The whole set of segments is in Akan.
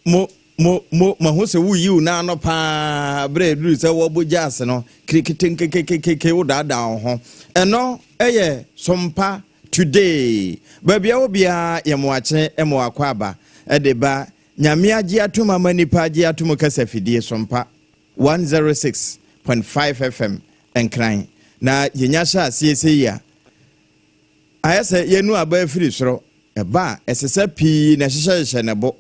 Mo, mo, mo, mahu sɛ woyi wo nan no paa berɛ a ɛduru sɛ wɔbɔ gya ase no, kirikitenkekekeke wodaadaa wo ho. Ɛno yɛ Sompa Today. Baabi a wɔ biara yɛ mmoakye ma wakɔ aba de ba Nyame agye atom ama nnipa agye atom kasa fidie Sompa 106.5 FM Nkran. Na yɛnya hyɛ aseɛ sei a, ayɛ sɛ yɛnu aba afiri soro. Ɛba a, ɛsɛ sɛ pii na ɛhyehyɛhyehyɛ ne bo.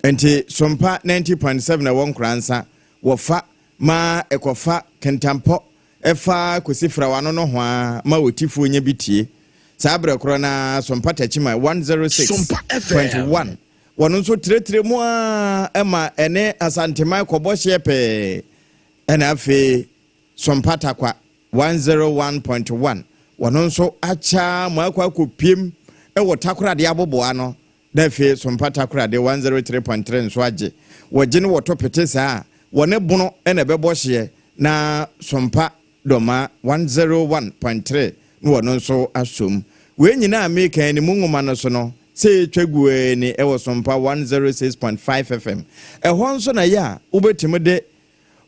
Enti Sompa 90.7 ɛwɔ Nkoransa, wɔfa ma ɛkɔfa Kintampo fa kɔsi Frawano nohoa ma otifoɔ nya bi tie. Saa berɛ korɔ no ara Sompa Techiman 106.1 wɔno nso trɛtrɛ mu ara ma ɛne Asanteman kɔbɔ hyeɛ pɛɛ. Ɛna afei Sompa Tarkwa 101.1 wɔno nso akyɛ ara ma akɔ akɔpiem wɔ Takoradi aboboano Na afei so mpata korade 103.3 nso agye. Wɔgye no wɔto pete saa a, wɔne bono na ɛbɛbɔ hyeɛ na sompa dɔma 101.3 na wɔno nso asom. Wei nyinaa a meka yi ne mu nwoma no so no, sɛ yɛtwa gu ara ni wɔ sompa 106.5 FM. Ɛhɔ nso na ɛyɛ a wobɛtumi de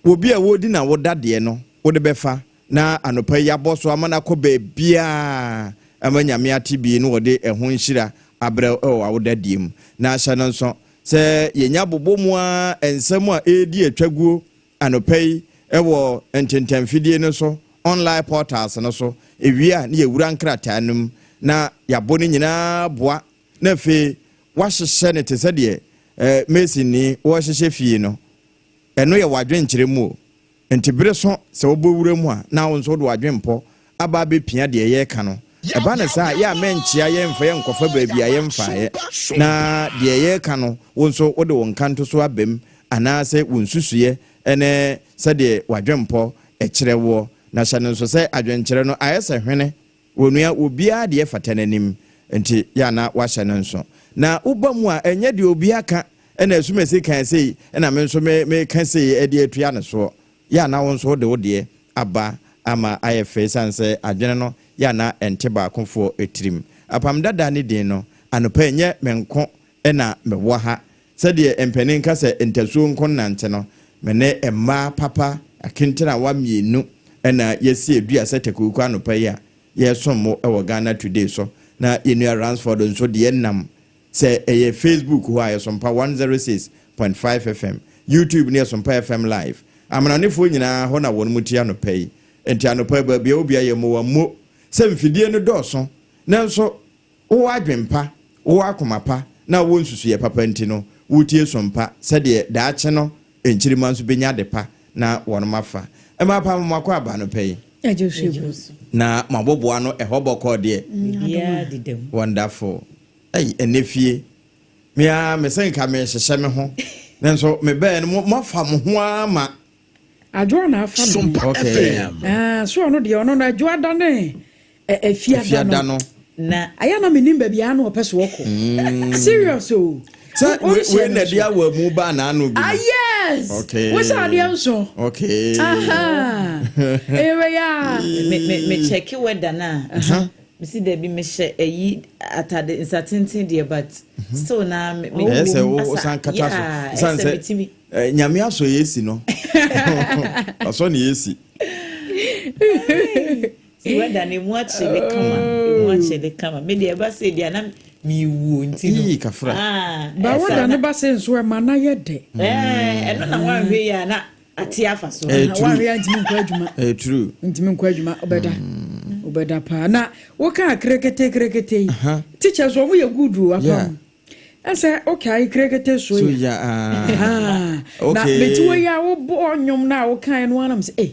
Obi a wɔredi n'awoda deɛ no, wode bɛfa na anɔpa yi abɔ so ama no akɔ baabiara ama Nyame ate bi na wɔde ɛho nhyira abrɛ wo wɔ w'awoda die mu. Na hyɛ no nso sɛ yɛnya bobɔ mu ara nsɛm a ɛredi atwaguo anɔpa yi wɔ ntentanfidie no so, online portals no so, ɛwie a na yɛwura nkrataa no mu na yɛabɔ no nyinaa boa na afei woahyehyɛ no te sɛ deɛ masonni wɔrehyehyɛ fie no. Ɛno yɛ w'adwenkyerɛ mu o. Nti bere so sɛ wobɔ wura mu a na wo nso wode w'adwempɔ aba abɛpia deɛ yɛreka no. Ɛba no saa a, yɛ a mɛnkyea yɛn mfa yɛn nkɔfa baabi a yɛmfaeɛ. Na deɛ yɛreka no, wo nso wode wo nkantoso aba mu anaasɛ wo nsusuiɛ ne sɛdeɛ w'adwempɔ kyerɛ woɔ. Na hyɛ no nso sɛ adwenkyerɛ no ayɛ sɛ hwene. Onua, obiara deɛ fata n'anim, nti yɛ a na wahyɛ no nso. Na woba mu a, ɛnyɛ deɛ obi aka na asumasi kaa sei na me nso me meka sei de atua no soɔ. Yɛ a na wo nso wode wo deɛ aba ama ayɛ fɛ ɛsiane sɛ adwene no yɛ a na ɛnte baakofoɔ tirim. Apam dada ne din no, anɔpa yi ɛnyɛ me nko na mewɔ ha. Sɛdeɛ mpanin ka sɛ ntasuo nko nnante no, me ne mmaa papa akentenawa mmienu na yɛasi adua sɛ takuruku anɔpa yi a yɛresom mo wɔ Ghana Today so. Na yɛn nua Ransford nso deɛ nam sɛ ɛyɛ Facebook hɔ a yɛsompa 106.5 FM, YouTube no yɛsompa FM Live. Amananefoɔ nyinaa hɔ na wɔn mu te anɔpa yi. Enti anɔpa yi baabi a wobia yɛ mmoa mmo sɛ mfidie no dɔɔso nanso Wowɔ adwene pa, wowɔ akoma pa, na wowɔ nsusuiɛ papa nti no, wotie som pa sɛdeɛ daakye no nkyirimma nso bɛnya ade pa na wɔnom afa. Mmaa pa mo akɔ aba anɔpa yi. Na mo aboboa no ɛhɔ bɔkɔɔ deɛ. Wonderful. Ei, ɛnɛ fie. Me ara me sɛ nka mehyehyɛ me ho. Nanso mebɛɛ no moafa mo ho ara ma. Adwoa na afa me ho. Okay. Ah, so ɔno deɛ ɔno no adwoa da ne Efiada no. Na ayɛ na menim baabi a na ɔpɛ so ɔkɔ. Mm. Serious o. Sɛ wei na ɛde awɔ mu ba n'ano bi. Ah yes. Okay. Wohyɛ adeɛ nso. Okay. Aha. Ewe ya. Me me me check weather na. Me si dabi me hyɛ ayi atade nsatenten deɛ but mhm. still na me me. Ɛyɛ sɛ wo san kata so. San sɛ nyame asɔ yɛ si no. Asɔ ne yɛ si. Ti wɛda no emu akyele kama, emu akyele kama. Me deɛ ɛba sɛ deɛ na mewuo nti no. Ii kafra. Ah, Ba wɛda no ba sɛ nso ɛma na yɛ dɛ. Ɛɛ ɛno na wanhwɛ yi a na ate afa so. Ɛyɛ true. Wanhwɛ a ntumi nkɔ adwuma. Ɛyɛ true. Ntumi nkɔ adwuma ɔbɛda. Ɔbɛda paa. Na woka kerekete kerekete yi. Teachers wɔn yɛ good o apam. Ɛsɛ okay kerekete so ya. So ya ah. Okay. Na meti wɔ yi a wobɔ nnwom na wokae no anam sɛ eh.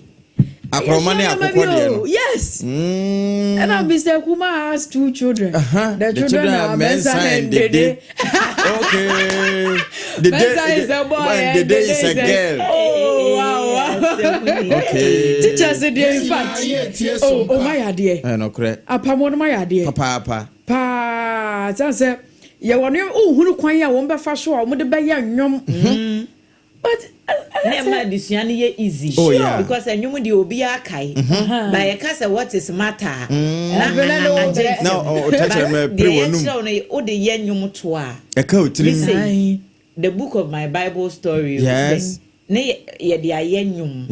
Akorɔma ne akokɔ deɛ no. Yes. Mm. Ɛna Mr. Kuma has two children. Uh-huh. The, the children, are Mensa and Dede. Okay. Dede, Mensa is a boy and Dede is a girl. Oh wow wow. Okay. Teachers deɛ in fact. Oh, oh my adeɛ. Ɛnɔkorɛ. Apamɔ no ma yɛ adeɛ. Papaapa. Paa, ɛsiane sɛ yɛwɔ ne wohunu kwan a wɔn bɛfa so a wɔn de bɛyɛ nnwom. Mhm. But na ɛma adesua no yɛ easy. Oh, yeah. Because nnwom deɛ obiara kae. Mhm. Ba yɛka sɛ what is matter a, mm. na agye nsɛm. But deɛ yɛkyerɛw no wode yɛ nnwom to a. Ɛka wo tirim. The Book of My Bible Story. Ne yɛde ayɛ nnwom.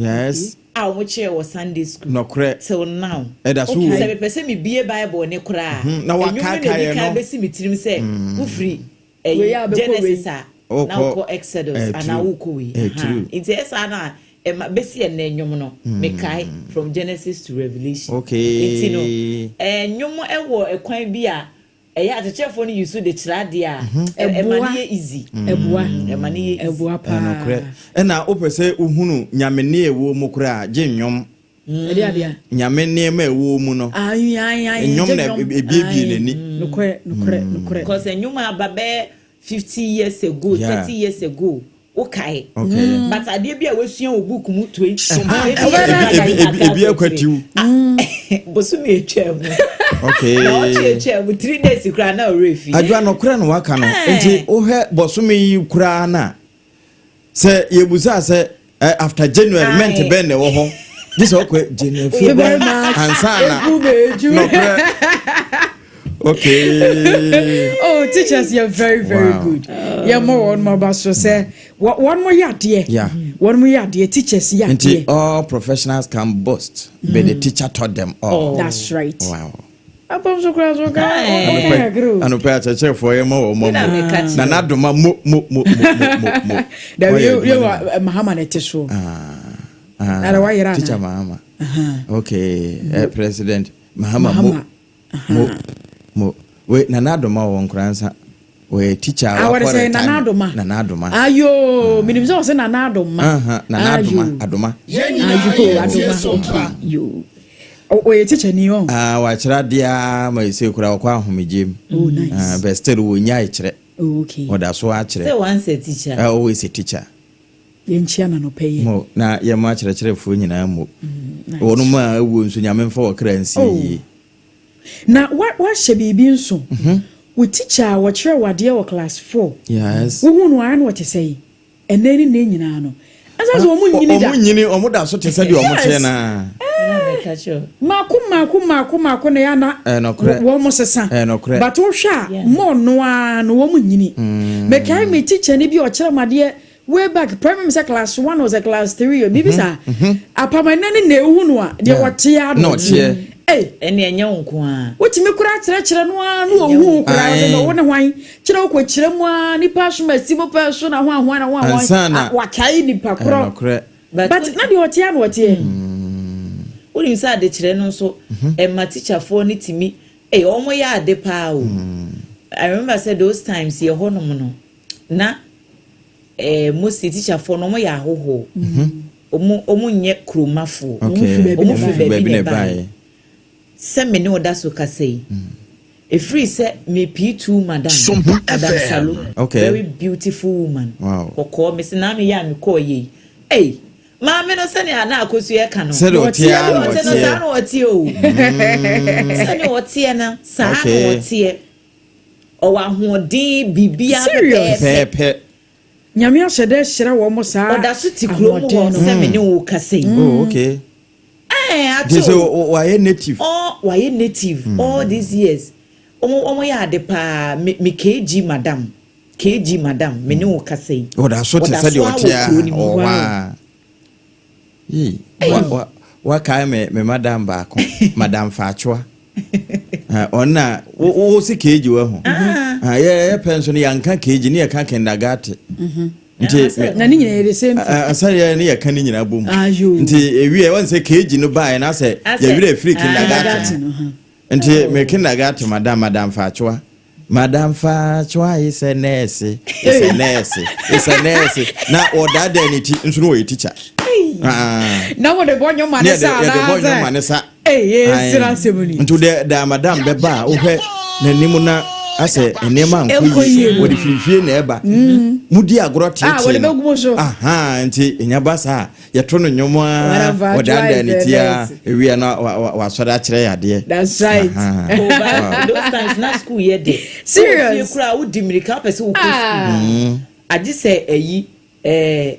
A wɔn kyerɛ wɔ Sunday school. Nɔkorɛ. Till now. Ɛda so wɔ. Sɛ mepɛ sɛ mebie Bible ne koraa. Na nnwom no na wakaakaeɛ edi kan no. bɛsi me tirim sɛ wofiri Wei a ɛyi bɛkɔ Genesis a Wokɔ- na wokɔ Exodus anaa wokɔ wei. True. Nti ɛsaa na ɛma bɛsi ɛnɛ nnwom no mekae from Genesis to Revelation. Nti no nnwom ɛwɔ ɛkwan bi a ɛyɛ akyerɛkyerɛfoɔ no use de kyerɛ adeɛ a ɛma Ɛboa. no yɛ easy. Ɛboa. Ɛma no yɛ easy. Ɛboa paa. Ɛnokorɛ, ɛna wopɛ sɛ wohunu Nyame ne ɛwɔ mu koraa, gye nnwom. Ɛde adeɛ. Nyame nneɛma a ɛwɔ mu no, ayi ayi ayi nnwom na gye nnwom. ebiebie n'ani. Nokorɛ, nokorɛ, nokorɛ. Because nnwom a aba bɛyɛ 50 years ago, 30 years ago, wokae. But adeɛ bi a wasua wɔ book mu 20 20 years Ebi akwatiw. Bosomi etwa mu na ɔtwe etwa mu 3 days koraa na ɔwerɛ fi. Adwoa, nɔkorɛ no waka no. Nti wohwɛ bɔsome yi koraa no a, sɛ yɛbusaa sɛ after January month bɛn na ɛwɔ hɔ, gye sɛ wokɔ January, February, March, ansa na April, May, June. Nɔkorɛ, okay. Oh, teachers yɛ very very good. Yɛ mɔ wɔn mo aba so sɛ wɔn mo yɛ adeɛ. Wɔn mo yɛ adeɛ, teachers yɛ Nti adeɛ. all professionals can boast, but the teacher taught them all. That's right. Apam so kura so ka ɔka kakra o. Anɔpɛ akyerɛkyerɛfoɔ, yɛ ma wɔ mɔ Na mo meka kyerɛ. na n'adoma mo mo mo mo mo mo mo. Dabi. Wɔyɛ Yɛ adwuma no. wɔ Mahama na ɛte so. Ah, ah, Ara wayera ana? Teacher Mahama, okay, President Mahama, mo. Mahama. Mo mo we Nana Adoma wɔ Nkoransa, wɔyɛ teacher a Ah, wɔde wakɔ sɛ retirement. Nana Adoma. Nana Adoma. Ayo, minim sɛ ɔsɛ Nana Adoma. Aha, Nana Adoma. Ayo. Adoma. Yɛn nyinaa Ayo, yɛ tie Adoma. Sompa. Yo, ɔyɛ teacher ni ɔ. Ah, wakyerɛ adeɛ a ma ɛsɛ kura ɔkɔ ahomegye mu. Oh, nice. Ah, but still wɔnya akyerɛ. Oh, okay. Ɔda so akyerɛ. Sɛ once a teacher. Always a teacher. Yɛnkyia na nɔpɛ yɛ. Mo na yɛma akyerɛkyerɛfoɔ nyinaa mo. Nice. Wɔnom a ɛwuo nso, Nyame mfa wɔ kra nsie yie. Na wahyɛ biribi nso, wo teacher a wɔkyerɛ wo adeɛ wɔ class four, wohu no ara na wɔte sɛ yi ɛnɛ ne ne nyinaa no, ɛsɛ sɛ wɔn nyini da. Ɔmo nyini, ɔmo da so te sɛ deɛ ɔmo teɛ naa. Ɛna meka kyerɛ. Maako maako maako maako na yɛ ana Nokorɛ. wɔn mo sesa. Nokorɛ. But wohwɛ a, mɔɔ no ara no wɔn nyini. Mekae me teacher ni bi a ɔkyerɛ me adeɛ way back primary, sɛ class one or sɛ class three o, biribi saa. Apam ɛnɛ ne na ehu no a deɛ wɔte ara Na ɔteɛ. Ee. Ɛne ɛnyɛ wo nko a. Wotumi kora kyerɛkyerɛ no ara na ohu wo koraa sɛ wo ne hwan kyerɛ, wokɔ kyerɛ mu a, nipa asom asi mo pɛ so na ho ahoa na ho ahoa. Ansa na- Wakae nipa korɔ. Nokorɛ. But na deɛ ɔteɛ na ɔteɛ. Wonim sɛ adekyerɛ no nso ɛma teacherfoɔ no tumi ɛyɛ ɔmo yɛ ade paa o. I remember sɛ those times yɛ hɔnom no na mostly teacherfoɔ no, ɔmo yɛ ahohoɔ, ɔmo nyɛ kuromafoɔ. Okay. Ɔmo firi baabi baabi na na ɛbaeɛ. ɛbaeɛ. Sɛ me ne wo da so kasa yi, ɛfiri sɛ me P2 madam, Sompa Madam FM. Salo, very beautiful woman, kɔkɔɔ. Mesi na meyɛ a mekɔɔ yɛ yi, ei, maame no, sɛnea na Akosua ɛka no, Sɛdeɛ ɔteɛ ara na ɔte no saa ɔteɛ. na ɔteɛ o. Sɛnea ɔteɛ no saa na ɔteɛ. Ɔwɔ ahoɔden, biribiara Serious? pɛpɛɛpɛ. Pɛɛpɛ. Nyame ahyɛ dɛ hyerɛ wɔn mo saa. Ɔda so te kurom hɔ ahoɔden no. sɛ me ne wo kasa yi. Oh, okay. Ɛɛ, Nti sɛ ato wayɛ native. All wayɛ native all these years. Ɔmo yɛ ade paa. Me KG madam, KG madam, me ne wo kasa yi, Ɔda so te ɔda sɛ deɛ so a ɔteɛ wɔ kuro a no mu. ɔwɔ hɔ a. Yee. Wakae me madam baako, Madam Faatwoa. Ɔno na wo si KG wɔ ho. Ah, yɛ pɛ nso no yɛnka KG ne yɛka kindergarten. Nti Na ne nyinaa yɛ the same thing. Asɛdeɛ ne yɛka ne nyinaa bom. Ayo. Nti ewie wɔn sɛ KG no baeɛ na sɛ yɛwerɛ afiri kindergarten. Kindergarten, uh-huh. Nti me kindergarten madam, Madam Faatwoa. Madam Faatwoa is a nurse, is a nurse, is a nurse. Na ɔdaadaa ne ti nso no, wɔyɛ teacher. Ah. Na wɔde bɔ nnwom ma ne Ne sa. yɛde bɔ nnwom ma ne sa. Ee, Aye. yɛnsira asɛm ni. Nti de madam bɛba a, wohwɛ n'anim na asɛ nneɛma Ɛnkɔ nkɔ yie yie. no. Wɔde firifie na ɛba mudi agorɔ Ah, tietie wɔde no. bɛgu mo so. Aha, nti ɛnya ba saa, yɛto no nnwom a, Madam Faatwoa wɔdaadaa ne is a ti a, nurse. ewia na wasɔre akyerɛ yɛ adeɛ. That's right. Aha. Oh, but those times na school yɛ de. Serious? Wɔ fie koraa, wodi mmirika wopɛ sɛ wokɔ Ah. school. Agye sɛ ɛyi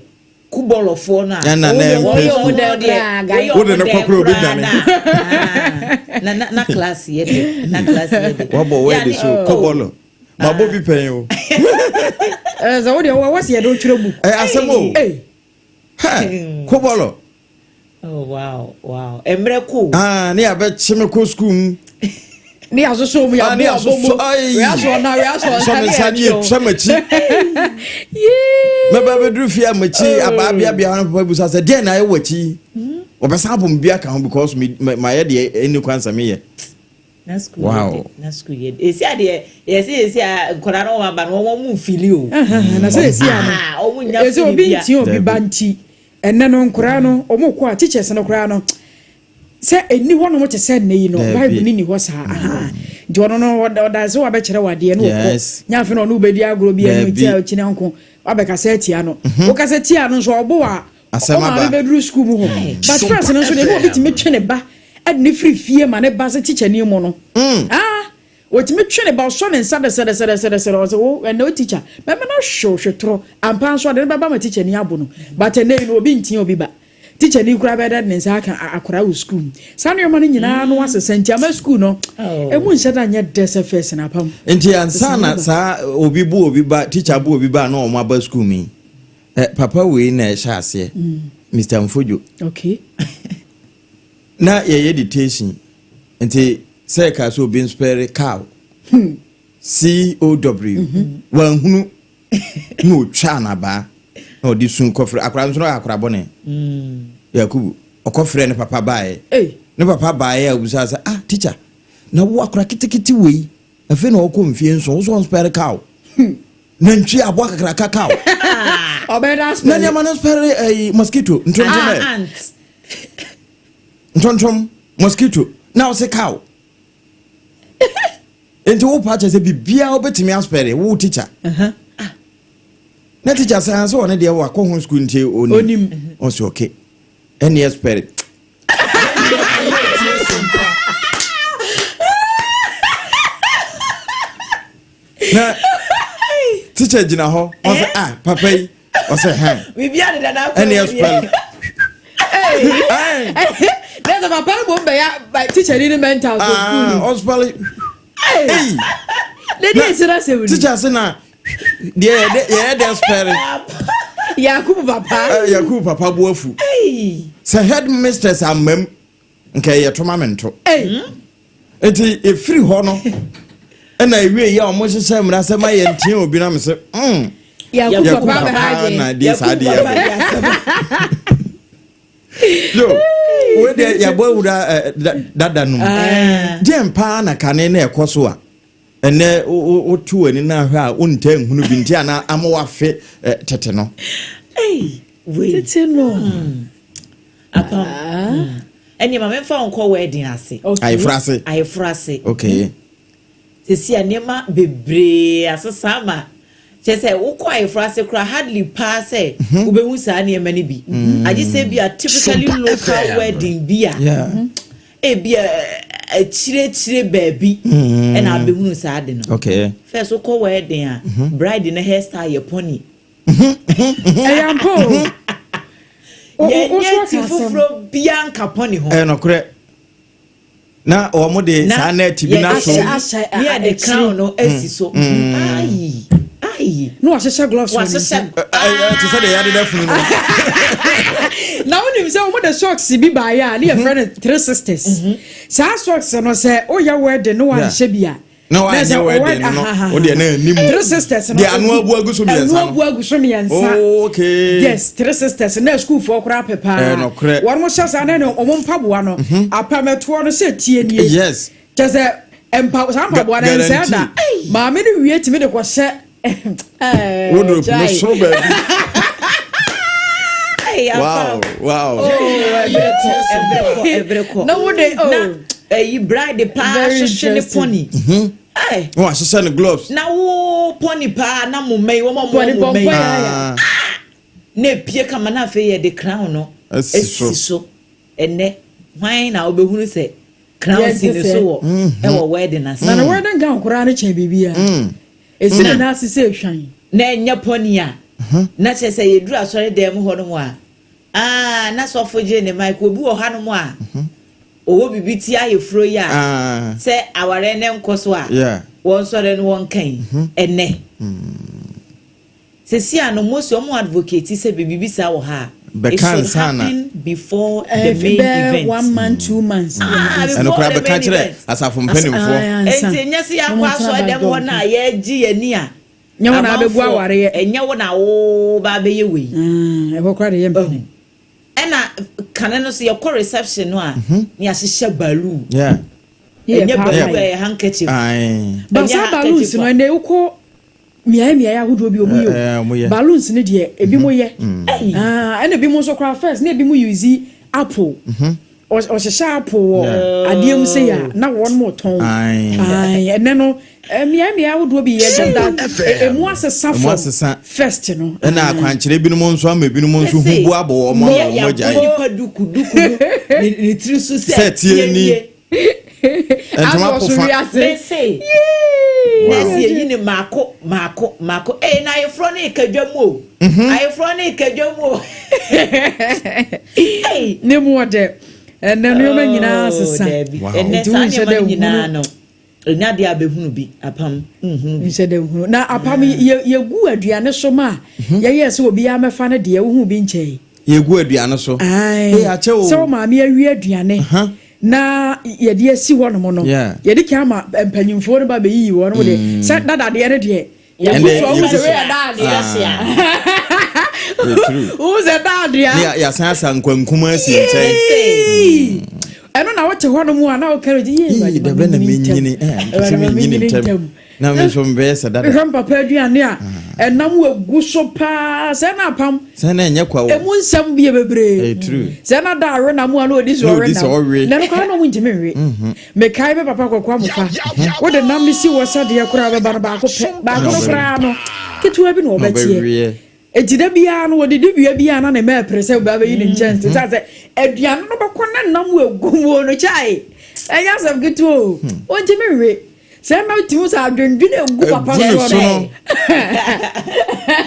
kubɔlɔfoɔ no a. Ɛna na wɔyɛ ɛmpɛ wɔn school. deɛ, wɔyɛ Wode wɔn no dɛ kɔ koraa, obi koraa dwane. Na class yɛ de, na class yɛ de. Wabɔ word so Oh. kɔbɔlɔ. Mabɔ bi pɛn o. Sɛ wodeɛ wɔ sɛ yɛde wotwerɛ book. Ɛyɛ asɛm o. Hɛ kobɔlɔ. Oh wow wow mmerɛ kɔ o. Ah ne yabɛkye me kɔ sukuu mu. Ne yasosɔ mu yabɔ abɔ mu. Wia sɔ na wia sɔ nsa ne yɛ kyerɛ. Sɔ m'akyi. Mɛba bɛduru fie a m'akyi abaa biabia hɔ papa busa sɛ deɛ na ayɛ wɔ akyi. Wɔbɛsan abɔ me bi aka ho because mayɛ deɛ ɛnni kwan sɛ meyɛ. Na school wow. yɛ na school yɛ esi adeɛ yɛsi esi a nkɔla no wɔn aba no wɔn mu nfili o. Na sɛ esi ano wɔn nya esi obi nti obi ba nti ɛnɛ no nkɔla no wɔn kɔ a teachers no koraa no sɛ ɛni hɔ nom te sɛ nnɛ yi no bible ni ni hɔ saa nti ɔno no ɔda sɛ wabɛkyerɛ wadeɛ no ɔkɔ nya afei na ɔno wobɛdi agorɔ bi ɛno nti a ɔkyina nko wabɛkasa atia no wokasa tia no nso ɔbo a Asɛm aba. Ɔmaame bɛduru sukuu mu hɔ. But first no nso deɛ na obi tumi twe ne ba de ne firi fie ma ne ba sɛ tikyani mu no. Ah, otumi twe ne ba ɔsɔ ne nsa dɛsɛdɛsɛdɛsɛdɛsɛdɛ ɔsɛ wo ɛnɛ o tikya mɛma no ahwe hwe torɔ ampa nso ɔde ne bɛba ma tikyani abo no. But ɛnɛ yi no obi ntia obi ba. Tikyani koraa bɛyɛ dɛ de ne nsa aka akwadaa wɔ sukuu mu. Saa nneɛma no nyinaa no asesa nti ama sukuu no emu nhyɛ da nyɛ dɛ sɛ first no apam. Nti ansa na saa obi bo obi ba tikya bo obi ba na wɔn aba sukuu mu yi. Eh, papa wei na ɛhyɛ aseɛ. Mr. Mfojo. Okay. Na yɛyɛ dictation. Nti sɛ ɛka sɛ obi nspɛre cow. C O W. Wanhunu na otwa n'abaa na ɔde sun kɔfrɛ akora nso na akora bɔne. Yakubu ɔkɔfrɛ ne papa baeɛ. Ne papa baeɛ a obisa sɛ ah teacher na wo akora ketekete wei afei na ɔkɔ mfie nson wo so ɔnspɛre cow. Nantwi aboa kakraka cow. Na nneɛma no spɛre ɛyi mosquito ntontom ɛ. Ntontom mosquito na ɔse cow. Nti wo pa kyɛ sɛ biribiara wobɛtumi aspɛre wo teacher. Na teacher sɛ sɛ ɔne deɛ wakɔ ho school nti onim. Ɔse okay. Ɛne spɛre. Na teacher gyina hɔ ɔsɛ ah papa yi ɔsɛ hɛn ɛne ɛspɛl. Nẹ́sẹ̀ papa ni mo bẹ̀ ya teacher ni ni mental so school ni. Ɔspɛl. Lady esira sɛ wuli. Teacher sɛ na deɛ yɛyɛ dɛ spɛl. Yakubu papa. Yakubu papa bu afu. Sɛ head mistress amam nka ɛyɛ to ma me nto. Nti efiri hɔ no ɛna ewie yi a wɔn hyehyɛ mmara sɛ ma yɛ ntia obi na mi sɛ Yakubu papa na di saa di yɛ bɔ. Yo, wo deɛ yɛbɔ awura dada no mu. Deɛ paa na kane na ɛkɔ so a ɛnɛ woto w'ani no ahwɛ a wontaa nhunu bi nti ana ama wafe tete no. Tete no. Apam. Ɛnneɛ ma memfa wo nkɔ wedding ase. Ayeforo ase. Ayeforo ase. Okay. Sisi a nneɛma bebree asesa ama kyerɛ sɛ wokɔ ayeforo ase koraa hardly paa sɛ wobɛhu saa nneɛma no bi. Agye sɛ bi a typically local wedding bi a ebi a akyirɛkyirɛ baabi ɛna abɛhunu saa ade no. Okay. First wokɔ wedding a bride no hairstyle yɛ pony. Ɛyɛ ampa o. Yɛnyɛ ti foforɔ bia nka pony ho. Ɛyɛ nokorɛ. Na wɔn de saa nɛɛte bi na so. Ne yɛde crown no asi so. Ayi ayi. Na wahyehyɛ gloves wɔ ne nsa. Te sɛ deɛ yɛadeda funu no. Na wonim sɛ wɔn de socks bi baayɛ a ne yɛfrɛ no three sisters. Saa socks no sɛ woyɛ wedding no wanhyɛ bi a. Na wanyɛ wedding no o deɛ na anim. Three sisters no. Deɛ ano abu agu so mmiɛnsa no. Ano abu agu so mmiɛnsa. Okay. Yes, three sisters na sukuufoɔ koraa pɛ paa. Ɛɛ nɔkorɛ. Wɔn mo hyɛ saa na ɛna wɔn mpaboa no. Apamɛtoɔ no sɛ tie nie. Yes. Kyɛ sɛ mpa saa mpaboa no nsɛɛ da. Maame no wie tumi de kɔ hyɛ. Wardrobe no soro baabi. Wow, wow. Oh, ɛbrɛ kɔ. Na wo de oh. Ɛyi bride paa hyehyɛ ne pony. Na wahyehyɛ ne gloves. Na wo pony paa na mo mmɛn wɔn a wɔn mo mmɛn. Na epie kama na afei yɛde crown no esi so. Ɛnɛ hwan na wobɛhunu sɛ crown si ne so wɔ ɛwɔ wedding ase. Na ne wedding gown koraa ne kyɛn biribiara. Esi ne nan ase sɛ ehwan. Na ɛnyɛ pony a na kyerɛ sɛ yɛduru asɔre dan mu hɔ nom a aa na sɔfo gye ne mic obi wɔ hanom a ɔwɔ biribi ti ayeforo yi a sɛ awareɛ ne nkɔ so a. Wɔn sɔre no wɔn kan ɛnɛ sisi a no most wɔn advocate sɛ biribi saa wɔ ha a, it Bɛka should ansa na. happen before the main bɛɛ event. one month, 2 months. Ah, Ɛno before koraa the bɛka main kyerɛ event. asafo mpanimfoɔ. Nti nyɛ sɛ yɛakɔ asɔre dɛm hɔ no a yɛgye yɛni a Nyɛ wo na abɛgu amanfoɔ, awareɛ. Ɛnyɛ wo na wo ba bɛyɛ wei. Ɛhɔ koraa de yɛ mpene. Ɛna kane no so yɛkɔ reception no a, ne yɛahyehyɛ balloon. Yɛ Ɛnyɛ paa. balloon, ɛyɛ handkerchief. Ba Ɛnyɛ saa balloons handkerchief no a. ɛnɛ wokɔ mmeaeɛ mmeaeɛ ahodoɔ bi, ɔmo yɛ Ɔmo o yɛ. Balloons no deɛ, ebi mo yɛ. Ɛy. Ah, ɛna ebi mo nso koraa first na ebi mo use apple. Ɔhyehyɛ apple wɔ adeɛ mu sɛ yɛ a na wɔn mo tɔn. Aye. Aye, ɛnɛ no mmeaeɛ mmeaeɛ ahodoɔ bi yɛ, just that emu asesa Emu from asesa. first no. Ɛna akwankyerɛ binom nso ama ebinom nso hu bu abɔ wɔn ama Yɛ- wɔn agyae. Yɛabɔ nipa duku duku no ne tiri so sɛ Sɛ tie ni. Ntoma Asɔ so pofa. wiase. Mese na ɛsɛ yɛyi ne maako maako maako. Ee, na ayeforɔ ne kadwa mu o, ayeforɔ ne kadwa mu o. Ei. Ne mu ɔdɛ, ɛnɛ nneɛma nyinaa sesa. Daabi. Wow. Ɛnɛ Nti saa wonhyɛ nneɛma dɛ no nyinaa nhunu. no ɛnya deɛ abɛhunu bi, apam nhunu bi. Nhyɛ dɛ nhunu na apam yɛgu aduane so ma a yɛyɛ sɛ obiara mɛfa no deɛ wohu bi nkyɛn. Yɛgu aduane so. Ae. Ee, akyɛ o. Sɛ wo maame awie aduane na yɛde asi hɔ nom no, yɛde kan ama mpanyimfoɔ no ba bɛyiyi wɔ no de sɛ dadadeɛ no deɛ Ɛnɛ yɛgu so a wohu yɛgu sɛ so. wei yɛ daadeɛ. Yeah, true. Wohu sɛ daadeɛ. Ne yɛasan asa nkwankuma asi nkyɛn. Yee! Ɛno na wote hɔ nom a na woka no yie. Yii, dabɛ na menyini, mpɛ sɛ menyini ntɛm na me nso mbɛyɛ sɛ dada. Hwɛ mpapa aduane a ɛnam wagu so paa sɛ na apam. Sɛ na ɛnyɛ kwa o. Emu nsɛm yɛ bebree. Ɛyɛ true. Sɛ na da awe nam a na odi so Na ɔwe odi sɛ nam ɔwe. Na no koraa na ɔmo ntumi nwe. Mekae me papa kɔkɔɔ amofa, wode nam no si wɔ sɛdeɛ koraa bɛba no baako pɛ, baako no koraa no ketewa bi na Na ɔbɛteɛ. ɔbɛweɛ. Eti da biara no wɔdidi wia biara na ne mma ɛpere sɛ ɔbɛ abɛyi ne nkyɛnse sɛ aduane no bɛkɔ ne nam egu mu no kyae, ɛnyɛ asɛm ketewa o. Ɔntumi nwe sɛ ɛna tumi sɛ adwendwene egu papa Egu ne so so no. no,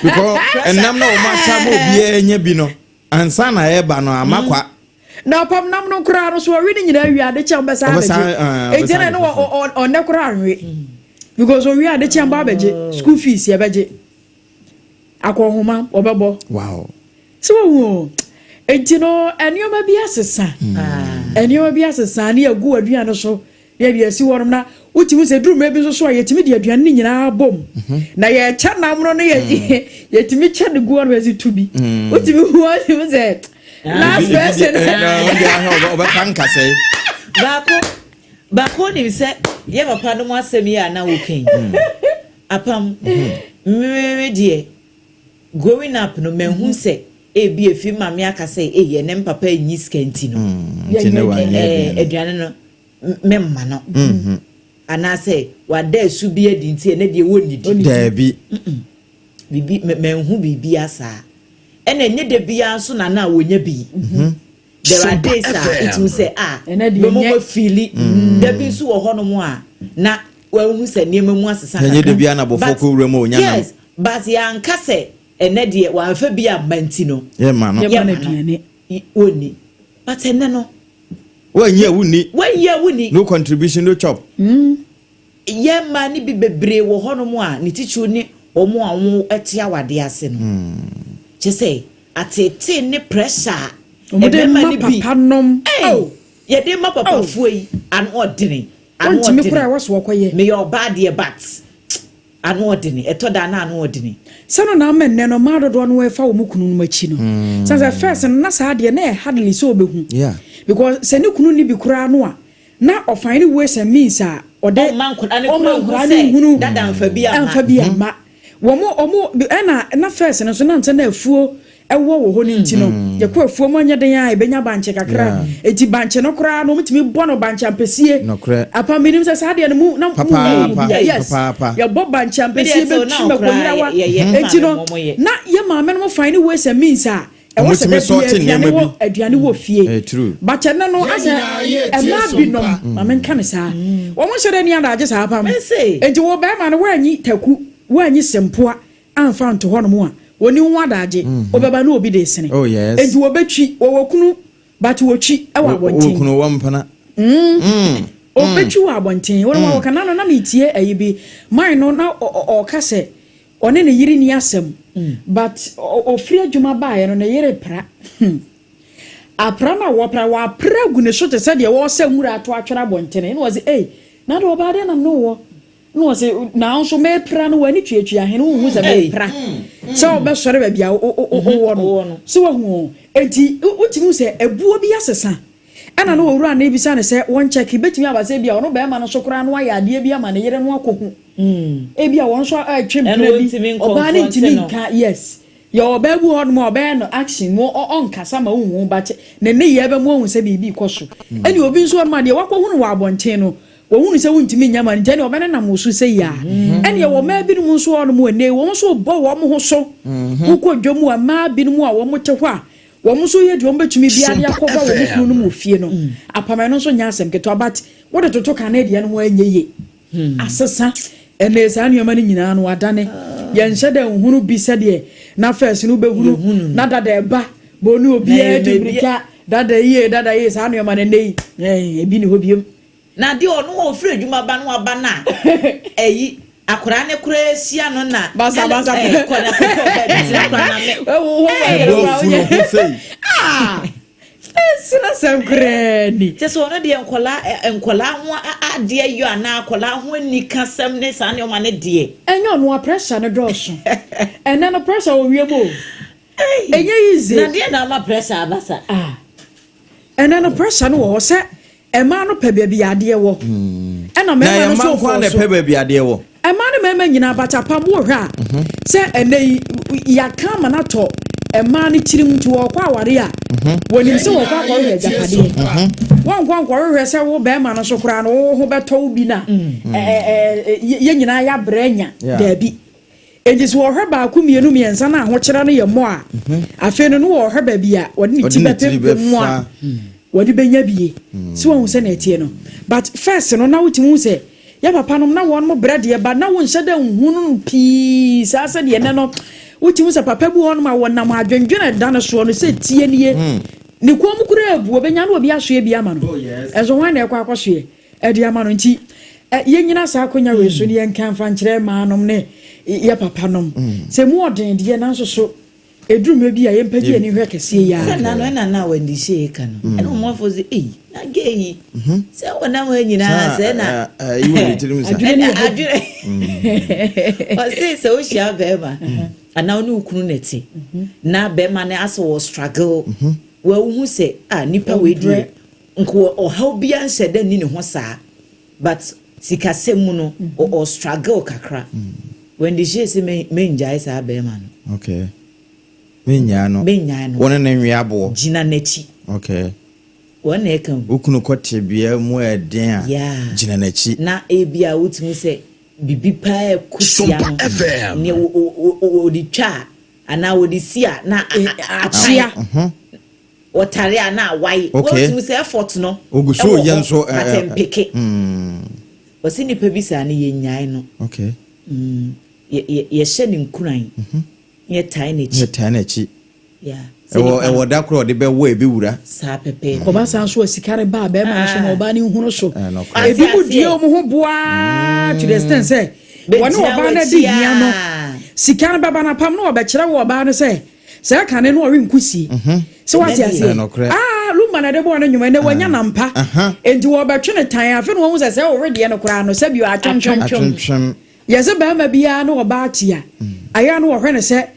because ɛnam na wɔn akyɛ ama obiara nya bi no ansa na ɛreba no ama kwa. Na ɔpam nam no koraa no so ɔwe ne nyinaa wie, ade kyɛn bɛsa Ɔbɛsan, abɛgye. Enti ɔbɛsan na ne abɛgye. ɔnɛ koraa nwe because owie ade kyɛn ba abɛgye school fees, yɛbɛgye akɔnhoma ɔbɛbɔ. Sɛ wɔhu o, enti no nneɛma bi asesa, nneɛma bi asesa ne yɛgu aduane so ne yɛde asi hɔ nom na wotumi sɛ duru mmerɛ bi nso so a yɛtumi de aduane no nyinaa bom na yɛkyɛ nam no yɛ yɛtumi kyɛ no gu hɔ no yɛsi tu bi. Wotumi hu, wotumi sɛ last person. Na ɔde ahwɛ ɔbɛfa nkasɛe. Baako baako nim sɛ yɛ papa no mu asɛm yi a na woka yi apam mmemme deɛ, growing up no mahu sɛ ebi efi maame aka sɛ eyi ɛnɛ mpapa enyi sika nti no Nti ne wanyɛ ɛɛ aduane. Aduane no memma no anaasɛ wada esu bi adi nti ɛnɛ deɛ wɔnnidi. Daabi. Bibi manhu biribi asaa, ɛna ɛnyɛ da biara nso na wonya bi. There are days a wotumi sɛ a Ɛnɛ deɛ bɛmɔ nyɛ. ma fili da bi nso wɔ hɔnom a na wahu sɛ nneɛma mu asesa. Ɛnyɛ da Kakra. biara na abɔfoɔ kɔ wura mu a ɔnya nam. Yes, but yɛanka sɛ ɛnɛ deɛ wamfa bi amma nti no yɛma no. Yɛma no yɛma no. aduane. Wɔnni, but ɛnɛ no Wɔnyi a wonni. Wɔnyi a wonni. No contribution, no chop. Yɛn mmaa no bi bebree wɔ hɔnom a ne titiriw ne wɔn a wɔn te awadeɛ ase no kyɛ sɛ atete ne pressure a Wɔn de mmarima ma no bi papa nom. Ei, Oh. yɛde ma papafoɔ yi ano ɔdene, ano Wɔntumi ɔdene. koraa ɛwɔ so wɔkɔyɛ. Meyɛ ɔbaa deɛ, but ano ɔdene, ɛtɔ da na ano ɔdene. Sɛ no na ama nnɛ no mmaa dodoɔ no ɛfa wɔn kunu nom akyi no sɛ first no na saa deɛ na ɛ hardly sɛ ɔbɛhu because sɛ ne kunu ni bi koraa no a na ɔfan ne ways and means a ɔde Ɔmma nkwadaa ne ɔmma kura nhu nkwadaa ne sɛ nhunu dada mfa bi amma. amfa bi amma wɔn ɔmo. Ɛna na first no nso na nkyɛn na afuo ɛwɔ wɔ hɔ no nti no yɛkɔ afuo mu anyɛ den a yɛbɛnya bankye kakra, eti bankye no koraa no ɔmotumi bɔ no bankye ampesie. Nokorɛ. Apa menim sɛ saa deɛ no mu na mu Papaapa, yes. Papaapa. Yɛbɔ bankye ampesie Medeɛ sɛ bɛtwi na mako nyinawa. koraa yɛ- Eti no maame mo yɛ. na yɛ maame no mo find ne ways and means a ɛwɔ sɛ Ɔmotumi bɛbi sɔɔte aduane nneɛma wɔ bi. aduane wɔ fie. True. Bakyɛ ne no asɛ ɛmaa binom maame nka ne saa wɔn nhyɛ dɛ ni adagye saa pam. Mese. Nti wɔ bɛrima no wɔanyi taku, wɔanyi sempoa amfa nto hɔ nom a wɔni ho adagye, wɔbɛba ne obi de sene. Oh, yes. Nti wɔbɛtwi wɔwɔ kunu but wɔtwi ɛwɔ abɔnten. Wɔ kunu wɔ mpena. Ɔbɛtwi wɔ abɔnten. Wɔn mm. wɔka nano na metie ayi bi man no na ɔka sɛ ɔne ne yere ni asɛm, but ɔfiri adwuma baeɛ no, ne yere pra. Apra no a wɔpra, wɔapra agu ne so te sɛ deɛ wɔresɛ nwura ato atwere abɔntene. Ɛna wɔse, ei, na de ɔbaa deɛ nam ne wɔ na wɔse, nanso mepra no, w'ani tuatua hene, wohu sɛ mepra sɛ wobɛsɔre baabi a wowɔ no sɛ wahu o. Enti wotumi hu sɛ abuo bi asesa. Ɛna no owura no ebisa no sɛ wɔn kyɛke bɛtumi aba sɛ bi a ɔno bɛrima no so koraa no ayɛ adeɛ bi ama ne yere no akɔhu. Ebi a wɔn nso atwe mpena bi, ɔbaa no ntumi nka. Yes, yɛ ɔbaa bi hɔ nom a ɔbɛyɛ no action mu, ɔnkasa ma wohu, but ne nneyɛɛ bɛmu ahu sɛ biribi kɔ so. Ɛne obi nso hɔ nom a deɛ wakɔhunu wɔ abɔnten no, wɔhunu sɛ wontumi nya ma no, nti ɛne ɔbɛnenam wo so sɛ yia. Ɛne ɛwɔ mmaa binom nso hɔ nom ɛnɛ wɔn nso bɔ wɔn ho so. Wokɔ dwam a, mmaa binom a wɔn te hɔ a, wɔn nso yɛ deɛ wɔn bɛtumi biara de akɔba wɔn kunu no mu wɔ fie no. Apam ɛno nso nyɛ asɛm ketewa, but wode toto kane deɛ no ho ɛnyɛ yie. Asesa ɛnɛ saa nneɛma no nyinaa no adane. Yɛnhyɛ dɛ nhunu bi sɛdeɛ na first no wobɛhunu na dada ɛba bɔ ne obiara di mmirika, dada yie, dada yie, saa nneɛma no ɛnɛ yi ebi ne hɔ biom. Na deɛ ɔno ɔfiri adwuma ba no aba no a, ɛyi akwaraa ne koraa ahyia no na basa basa kɔ na kɔkɔ baabi tena koraa na me ɛbu afu no ho sei. Ɛsena sɛm koraa ni. Kyɛ sɛ ɔno deɛ, nkɔlaa ho adeɛ yɔ anaa akɔlaa ho anikasɛm ne saa nneɛma ne deɛ. Ɛnyɛ ɔno a, pressure no dɔɔso. Ɛnɛ no pressure wɔ wiem o, ɛnyɛ easy. Na deɛ na ama pressure aba sa? Ah, ɛnɛ no pressure no wɔ hɔ sɛ mmaa no pɛ baabi adeɛ wɔ, ɛna mmarima no nso fɔ so. Pɛ baabi adeɛ wɔ. Mmaa ne mmarima nyinaa bata pam. Wɔ hwɛ a, sɛ ɛnɛ yi yɛaka ama no atɔ mmaa no tirim, nti wɔkɔ aware a, wɔnim sɛ wɔkɔ akɔhwehwɛ agyapadeɛ. Wɔnkɔ nkɔhwehwɛ sɛ wo bɛrima no so koraa no wo ho bɛtɔ wo bi na yɛn nyinaa yɛabrɛ nya. Daabi. Nti sɛ wɔhwɛ baako, mmienu, mmiɛnsa no, ahokyerɛ no yɛ mmɔ a, afei no wɔhwɛ baabi a wɔde ne ti bɛpempem mu a wɔde bɛnya bie sɛ wɔn sɛ na ɛteɛ no. But first no, na wotumi hu sɛ yɛ papa nom na wɔn mo brɛ deɛ ba na wɔnhyɛ dɛ nhu no pii saa sɛdeɛ ɛnɛ no. Wotumi sɛ papa bi hɔ nom a wɔnam adwendwene da no soɔ no sɛ tie nie, ne kɔn mu koraa abu, ɔbɛnya na obi asoɛ bi ama no. Ɛnso wɔn na ɛkɔ akɔsoɛ ɛde ama no. Nti yɛnyina saa akonnwa wei so ne yɛnka mfa nkyerɛ mmaa nom ne yɛ papa nom sɛ mu ɔden deɛ, nanso so ɛduru mmerɛ bi a yɛmpɛgye ani hwɛ kɛseɛ yi ara. Sɛ nano ɛna na wɔn de hyɛ ka no, ɛna wɔn afɔ sɛ eyi na gay yi sɛ wɔnam ha nyinaa sɛ na adwene. Adwene ɔse sɛ wohyia bɛrima anaa ɔne wo kunu na ɛte na bɛrima no asɛ wɔ struggle, wɔahu sɛ a nipa wei deɛ nko ɔhaw biara nhyɛ dɛ ni ne ho saa, but sikasɛm mu no ɔ struggle kakra, wɔn de hyɛ sɛ mengyae saa bɛrima no. Okay, menyaa no. Menyae no. Wɔne ne nwe aboɔ. Gyina n'akyi. Wɔn na ɛka wo kunu kɔ tebea mu ɛden a, gyina n'akyi. Na ebi a wotumi sɛ bibi paa ɛko tia no ne wɔde twa a anaa wɔde si a na akyea. Wɔtare a na awae. Wotumi sɛ effort no ogu so ɛwɔ yɛ hɔ, nso but mpeke wɔsi nipa bi saa no, yɛnyae no. Yɛhyɛ ne nkuran, yɛtae n'akyi. Yɛtae n'akyi. Ɛwɔ da korɔ ɔde bɛwɔ ebi wura. Saa pɛpɛɛpɛ. Ɔba saa nso a, sika no ba a, bɛrima no so ma ɔbaa no nhunu so. Ebi mu dua wɔn ho boaa to the extent sɛ wɔne ɔbaa no adi hia no, sika no bɛba no apam na ɔbɛkyerɛ wɔ ɔbaa no sɛ sɛ ɛka ne no ɔwe nkusie sɛ wate aseɛ. Ah, lumba na ɛde bɔɔ no nnwuma ɛnɛ wanya nampa, enti wɔbɛtwe ne tan. Afei na wɔn sɛ wɔwe deɛ no koraa no sɛbi atwentwɛm. Atwentwɛm. Yɛsɛ bɛrima biara ne ɔbaa te a, ayɛ no wɔhwɛ no sɛ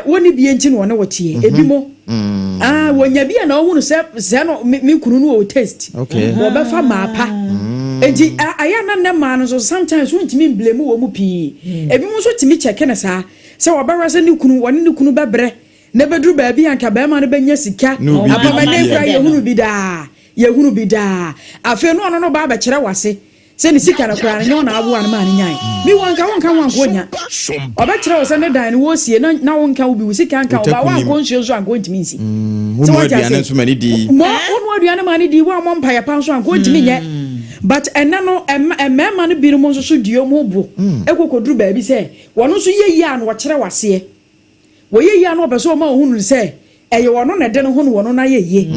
wɔne bie nti na ɔne wɔteɛ. Ebi mo ah, wɔnya bi a na ɔhunu sɛ no me kunu no wɔ taste, wɔbɛfa maa pa. Nti ayɛ na nnɛ maa no nso sometimes wontumi mblame wɔ mu pii. Ebi mo nso tumi kyɛke no saa sɛ wɔbɛhwɛ sɛ ne kunu, wɔne ne kunu bɛbrɛ na bɛduru baabi a nka bɛrima no bɛnya sika apamane kura. Yɛhunu bi daa, yɛhunu bi daa. Afei no ɔno no ba abɛkyerɛ wase sɛ ne sika no koraa no nyɛ ɔna aboa no maa no nyae. Mi wɔn nka wɔnka ho anko nya. Ɔbɛkyerɛ wo sɛ ne dan no wɔsie na wonka wo bi wo sika nka wo ba wankɔ nsuo nso anko ntumi nsi. Sɛ wate ase mɔ wonu aduane ma ne di, woammɔ mpaeɛ pa nso anko ntumi nyɛ. But ɛnɛ no mmarima no binom nso so dua mu bo ɛkɔkɔduru baabi sɛ wɔn nso yɛ yie a na wɔkyerɛ waseɛ. Wɔyɛ yie a na wɔpɛ sɛ ɔma ohunu sɛ ɛyɛ ɔno na ɛde ne ho no wɔn no ayɛ yie.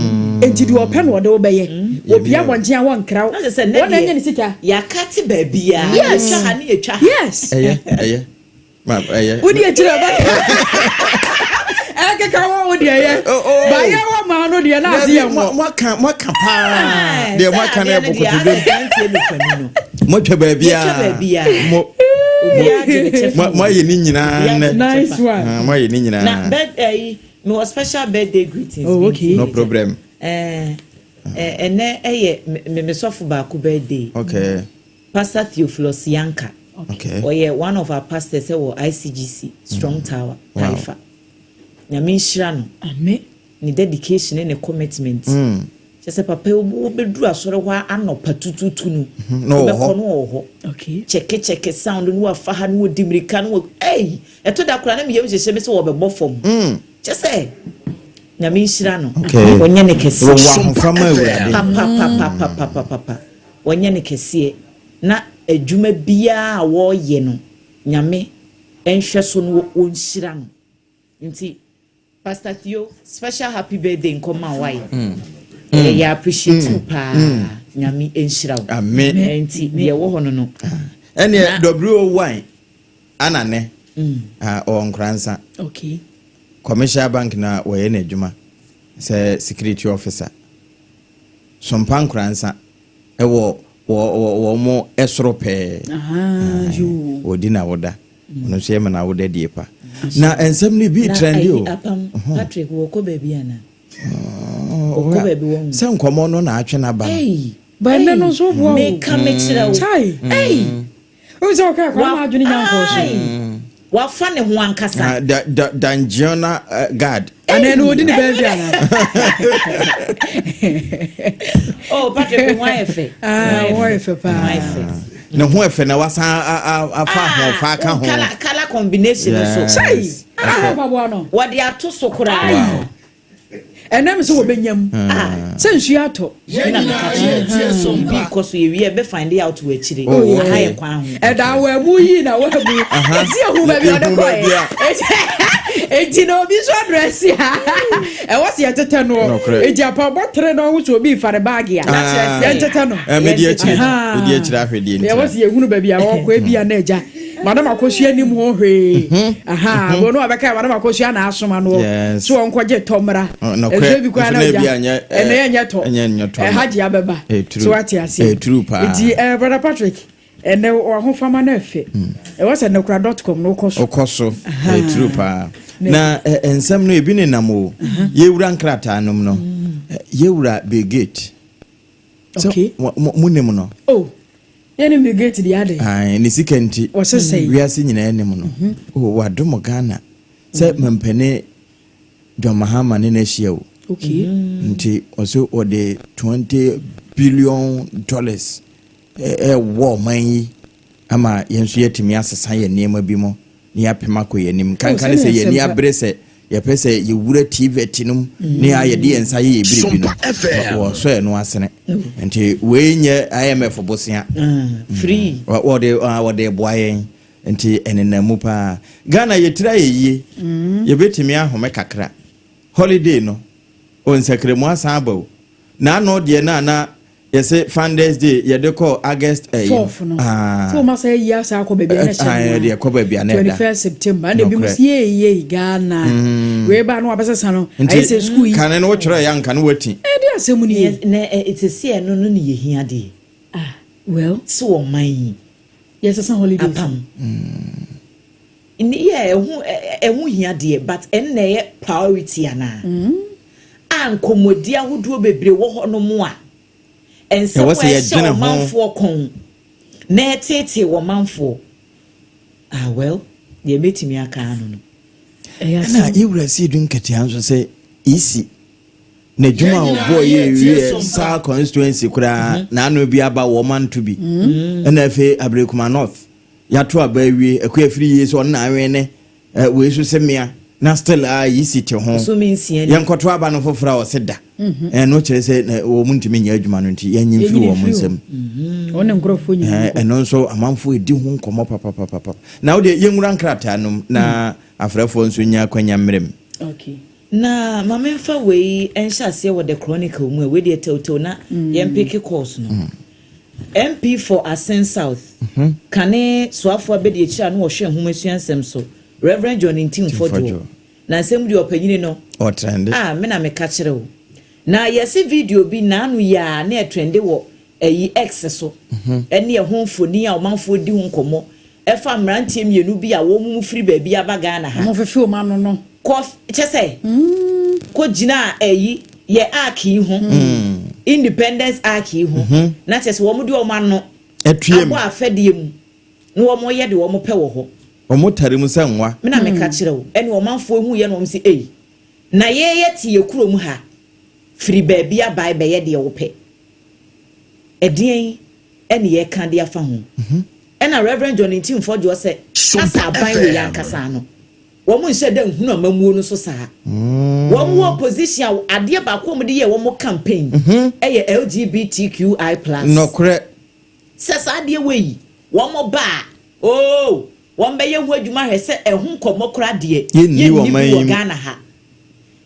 Enti deɛ ɔpɛ na ɔde wo bɛyɛ. Opie abɔnten a wɔnkra wo. Na kyerɛ sɛ nnɛ Wɔn na deɛ anya ne sika. yɛakate baabiara. Yes. Yɛtwa ha ne yɛtwa ha. Yes. Ɛyɛ, ɛyɛ. Ma, ɛyɛ. Wodi akyire a bɛka. Ɛkeka wɔ wo deɛ yɛ. Oh, oh. Bayɛ wɔ maa no deɛ na ase yɛ mmɔ. Moaka, moaka paa. Deɛ Sɛ moaka no adeɛ yɛ no deɛ bokotodwe. asɛ aberanteɛ nofanu no. Moatwa baabiara. Yɛtwa baabiara. Mo, Obiara gye ne kyɛfa mo, wɔ mu. moayɛ ne nyinaa Obiara gye nnɛ. ne Nice kyɛfa. one. Ah, moayɛ ne Na nyinaa. birth ɛyi mewɔ special birthday greetings Oh, bi okay. nti No megya. problem. Ɛɛ ɛnɛ ɛyɛ me me sɔfo baako birthday. Okay. Pastor Theophilus Yanka. Okay. Ɔyɛ one of our pastors ɛwɔ ICGC Strong Tower, Wow. Taifa. Nyame nhyira no. Amen. Ne dedication ne ne commitment. Kyerɛ sɛ papa yi wobɛduru asɔre hɔ anɔpa tututu no. Na ɔwɔ hɔ. Wobɛkɔ no ɔwɔ hɔ. Okay. Kyɛke kyɛke sound no wafa ha no wɔdi mmirika no wɔ ɛyi ɛto da koraa na meyam hyehyɛ me sɛ wɔbɛbɔ fam. Kyerɛ sɛ Nyame nhyira no. Okay. Ɔnyɛ ne kɛseɛ. Wɔwɔ ahofama Awurade. Papapapapapapa. Ɔnyɛ ne kɛseɛ. Na adwuma biara a wɔreyɛ no, Nyame nhwɛ so no wɔnhyira no. Nti Pastor Theo, special happy birthday nkɔma wo ayɛ. Yɛ appreciate you paa. Nyame nhyira wo. Amen. Nti deɛ ɛwɔ hɔ no no. Ɛneɛ WO1 ana ne ah, ɔwɔ Nkoransa. Okay. Commercial Bank na wɔyɛ n'adwuma sɛ security officer. Sompa Nkoransa ɛwɔ wɔ wɔ wɔ mo ɛsoro pɛɛ. Aha, yo. Wɔdi na woda. Ɔno nso yɛ ma na woda die pa. Na nsɛm no bi Na trend o. ayi apam Patrick wɔkɔ baabi ana? Ɔkɔ baabi wɔn. Sɛ nkɔmɔ no na atwe n'aba no. Ei. Ba ɛnɛ no nso woboa o. Meka mekyerɛ wo. Chai. Ei. Wohu sɛ wɔka akora ma adwene nya nkɔɔ so. Ai. Wafa ne ho ankasa. Ah, da da Dangiona guard. Anaa no ɔdi ne baabi ana? Oh Patrick ho ayɛ fɛ. Ah, ho ayɛ fɛ paa. Ho ayɛ fɛ. Ne ho ɛfɛ na wasan afa ahoɔfa aka ho. Colour colour combination no so. Yes. Chai. Ah, mpaboa no. Wɔde ato so koraa. Wow. Ɛnam sɛ wɔbɛnyam. Ah. Sɛ nsuo atɔ. Ɛna meka kyerɛ wo. Biribi kɔ so yɛwie ɛbɛ find out wɔ akyire. Oh, Aha okay. yɛ kwan ho. Ɛda wɔ amu yi na wɔ amu. Eti ehu baabi a ɔde Ehu kɔɛ. baabi a- Eti na obi nso address a ɛwɔ sɛ yɛtetɛ no. Nokorɛ. Eti apɔbɔ tere na ɔho sɛ obi fa ne baage a. Ah. Yɛntetɛ no. Medi akyire. Aha. Medi akyire ahwɛ deɛ Ɛwɔ ntira. sɛ yɛhunu baabi a wɔkɔ ebi a na agya. Madam Akosua anim ho hwee. Aha, wɔn a wɔbɛka Madam Akosua na asoma no. Yes. So wɔn kɔgye tɔ mmra. Oh, nokorɛ. Nsuo bi koraa Nso na na agya. ebi anyɛ, Ɛnɛ yɛ nyɛ tɔ. ɛnyɛ nyɛ tɔ. Ɛha gye abɛba. Ɛyɛ So wate aseɛ. Ɛyɛ true paa. Nti Brother Patrick, ɛnɛ wahofama no ɛfɛ. Ɛwɔ sɛ nokora.com no wokɔ so. Ɔkɔ so. Ɛyɛ true paa. Na nsɛm no ebi nenam o. Yɛwura nkrataa nom no. Yɛwura Bill Gates. Sɛ Okay. mo nim no. Oh, yɛne Bill Gates deɛ ade. Ae, ne sika nti. Wɔsɛ sɛn? Wiase nyinaa nim no. Oh, wadom Ghana. Sɛ mampani John Mahama ne n'ahyia o. Okay. Nti ɔsɛ ɔde $20 billion ɛwɔ ɔman yi ama yɛn nso yɛatumi asesa yɛn nneɛma bi mu na yɛapem akɔ yɛn anim. Kankan ne sɛ sɛnea yɛn ani asɛmpa- abere sɛ yɛpɛ sɛ yɛwura TVET no mu ne a yɛde yɛn nsa yɛ yɛ biribi no. Sompa FM. Wɔsɔ ɛno asene. Nti wei nyɛ IMF bosea. Ah, free. Wɔde boa yɛn. Nti ɛnenam mu paa. Ghana yɛtiri ayɛ yie. Yɛbɛtumi ahome kakra. Holiday no, o nsakramu asan aba o. N'ano deɛ na na yɛsɛ Founders Day yɛde kɔ August ɛyi. Fourth no. Ah. Sɛ wɔn asa yi asa akɔ baabi a na ɛhyɛ Ah, no a. yɛde ɛkɔ baabi a na ɛda. 21st September. Ɛna ebi mu Nokorɛ. si yie yie Ghana. Wei ba no wabɛsesa no. Nti Ayɛ sɛ school yi. kane no wotwerɛ yɛ anka no wati. Ɛde asɛm ni yie. Na ɛte sɛ ɛno no ne yɛhia deɛ. Ah, well, Sɛ ɔman yi yɛsesa holidays. apam. Ne yɛ ɛho ɛho hia deɛ but ɛno na ɛyɛ priority anaa. A nkɔmmɔdi ahodoɔ bebree wɔ hɔnom a nsɛm Ɛwɔ a sɛ ɛhyɛ yɛdwene ho. ɔmanfoɔ kɔn na ɛteetee ɔmanfoɔ. Ah well, deɛ mɛtumi aka ano no. Ɛyɛ Ɛna asɛm. yɛwura si edu nketewa nso sɛ EC n'adwuma a Yɛn nyinaa ɔbɔɔ yɛ yɛtie wie Sompa. saa constituency koraa n'ano bi aba wɔn manto bi. Ɛna afei Abirekuma North yɛato aba awie akua afiri yie sɛ ɔno na awen ne wei so sɛ mmea na still a EC te ho. Bosome 6 ni. Yɛnkɔto aba no foforɔ a ɔse da. Ɛno kyerɛ sɛ na wɔn mu ntumi nyɛ adwuma no nti yɛnyi mfiri Yɛnyi wɔn mfiri nsam. Wɔn ne nkurɔfoɔ nyinaa. Ɛno nso amanfoɔ edi ho nkɔmmɔ papapapa. Na wodeɛ yɛnwura nkrataa nom na afrɛfoɔ nso nya akwanya mmerɛ mu. Okay. Na ma memfa wei nhyɛ aseɛ wɔ The Chronicle mu a, wei deɛ tɛwtɛw na yɛmpeke course no. MP for Assin South, kane soafoɔ abɛdi akyire a na wɔhwɛ nhomasua nsɛm so, Reverend John Ntim Fordjour. Na nsɛm deɛ ɔpanyini no Ɔtrend. A me na meka kyerɛ wo. Na yɛse video bi naano yi a na ɛtrend wɔ ɛyi X so, ɛne ɛho mfoni a ɔmanfoɔ di ho nkɔmmɔ ɛfa mmeranteɛ mmienu bi a wɔn mu firi baabi aba Ghana ha. Ɔmo fefe ɔmo ano no. Kɔ kyɛ sɛ kɔ gyina ɛyi yɛ arc yi ho, Independence Arc yi ho, na kyɛ sɛ wɔn de wɔn ano Atue mu. Abɔ afɛdeɛ mu na wɔn yɛ de wɔn pɛ wɔ hɔ. Ɔmo tare mu sɛ nwa. Me na meka kyerɛ wo, ɛne ɔmanfoɔ hu yɛ na wɔn sɛ, eyi na yɛyɛ te yɛ kurom ha firi baabi abae bɛyɛ deɛ wɔpɛ. Ɛdeɛn ɛne yɛka de afa ho? Ɛna Reverend John Ntim Fordjour sɛ asa aban wɔ yɛ ankasa no, wɔn nhyɛ dɛ nhunu amamuo no so saa. Wɔn wɔ opposition a, adeɛ baako a wɔde yɛ wɔn campaign ɛyɛ LGBTQI+. Nɔkorɛ. Sɛ saa adeɛ wɔ yi wɔn ba a, ooo, wɔn bɛyɛ ho adwuma hwɛ sɛ ɛho nkɔmɔ koraa deɛ Yɛnni wɔ bi man yi wɔ mu. Ghana ha.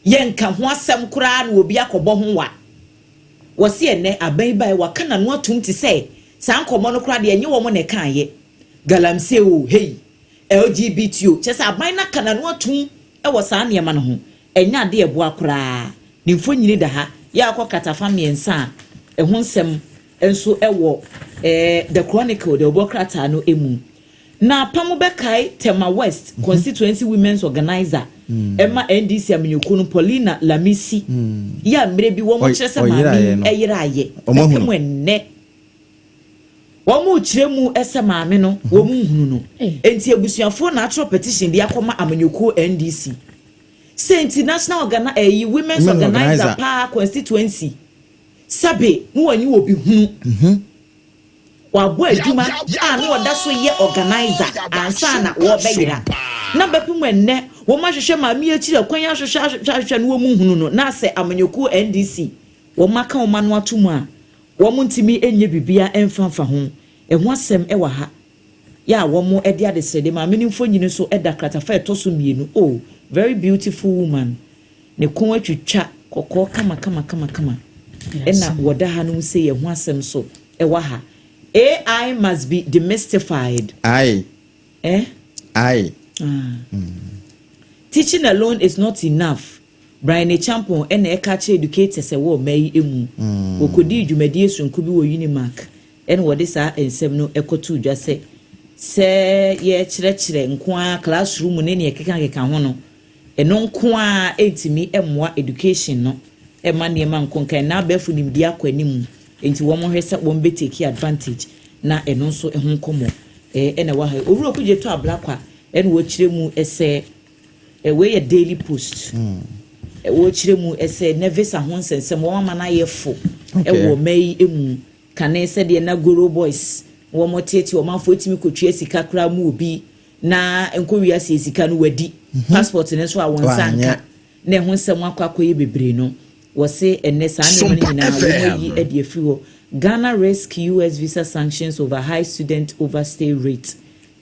Yɛnka ho asɛm koraa na obi akɔbɔ ho wa. Wɔsi ɛnɛ aban ba yi waka n'ano atum te sɛ saa nkɔmɔ no koraa deɛ, ɛnyɛ wɔn na ɛka yɛ galamsey o, hey, LGBT o, kyɛ sɛ aban no aka n'ano atum ɛwɔ saa nneɛma no ho. Ɛnyɛ ade ɛboa koraa. Ne mfonyini da ha yɛ akɔ katafa mmiɛnsa a ɛho nsɛm nso ɛwɔ The Chronicle deɛ ɔbɔ krataa no emu. Na apam bɛkae Tema West Constituency women's organizer ɛma NDC amanyɔkuo no, Paulina Lamisi, yɛ a mmerɛ bi wɔn kyerɛ sɛ maame ɔyeraeɛ yi no. Ɛyera ayɛ. Ɔmo ahunu. Bɛpem ɛnnɛ, wɔn kyerɛ mu ɛsɛ maame no wɔn nhunu no. Nti abusuafoɔ na atwerɛ petition de akɔma amanyɔkuo NDC sɛ nti national organa ɛyi women's women organizer organizer. Paa constituency sɛbe ne wɔnyi wɔ bi hunu wabɔ adwuma a na wɔda so yɛ organizer ansa na wɔbɛyera. Na bɛpem ɛnnɛ, wɔn ahwehwɛ maame akyiri kwan, ahwehwɛ, ahwehwɛ, ahwehwɛ no, wɔn nhunu no. Na sɛ amanyɔkuo NDC wɔn aka wɔn ano ato mu a, wɔn ntumi nyɛ biribiara mfa ho. Ɛho asɛm ɛwɔ ha yɛ a wɔn de adesrɛde. Maame no mfonyin nso da kratafa ɛtɔ so mmienu. Oh, very beautiful woman, ne kɔn atwitwa kɔkɔɔ kama kama kama kama. Ɛna wɔda ha no sɛ yɛn ho asɛm so ɛwɔ ha. AI must be demystified. Aye. Eh? Aye. Ah. Teaching alone is not enough. Bryan Acheampong ɛna ɛka kyerɛ educators ɛwɔ ɔman yi mu. Wɔkɔdii dwumadie sononko bi wɔ Unimac, ɛna wɔde saa nsɛm no ɛkɔto dwa sɛ yɛkyerɛkyerɛ nko ara classroom ne nea ɛkeka ho no, ɛno nko ara ɛntumi mmoa education no ɛma nneɛma nko nkan na abɛɛfo nimdeɛ akɔ anim. Nti wɔn hwɛ sɛ wɔn bɛ take advantage na ɛno nso ho nkɔmmɔ ɛna ɛwɔ ha. Owura Okudzeto Ablakwa ɛna wɔkyerɛ mu ɛsɛ ɛwɔ yɛ Daily Post. Wɔkyerɛ mu ɛsɛ ne visa ho nsɛnsɛm wɔn ama no ayɛ fo ɛwɔ ɔman yi mu kane sɛdeɛ na Goro Boys wɔn tietie ɔmanfoɔ etimi kotwa sika koraa mu obi na nkowia sie sika no wadi passport ne nso a wɔn nsa nka na ɛho nsɛm akɔ akɔyɛ bebree no. Wɔse ɛnɛ saa nneɛma no nyinaa wɔn ayi ɛde afiri hɔ. Ghana risk US visa sanctions over high student overstay rate.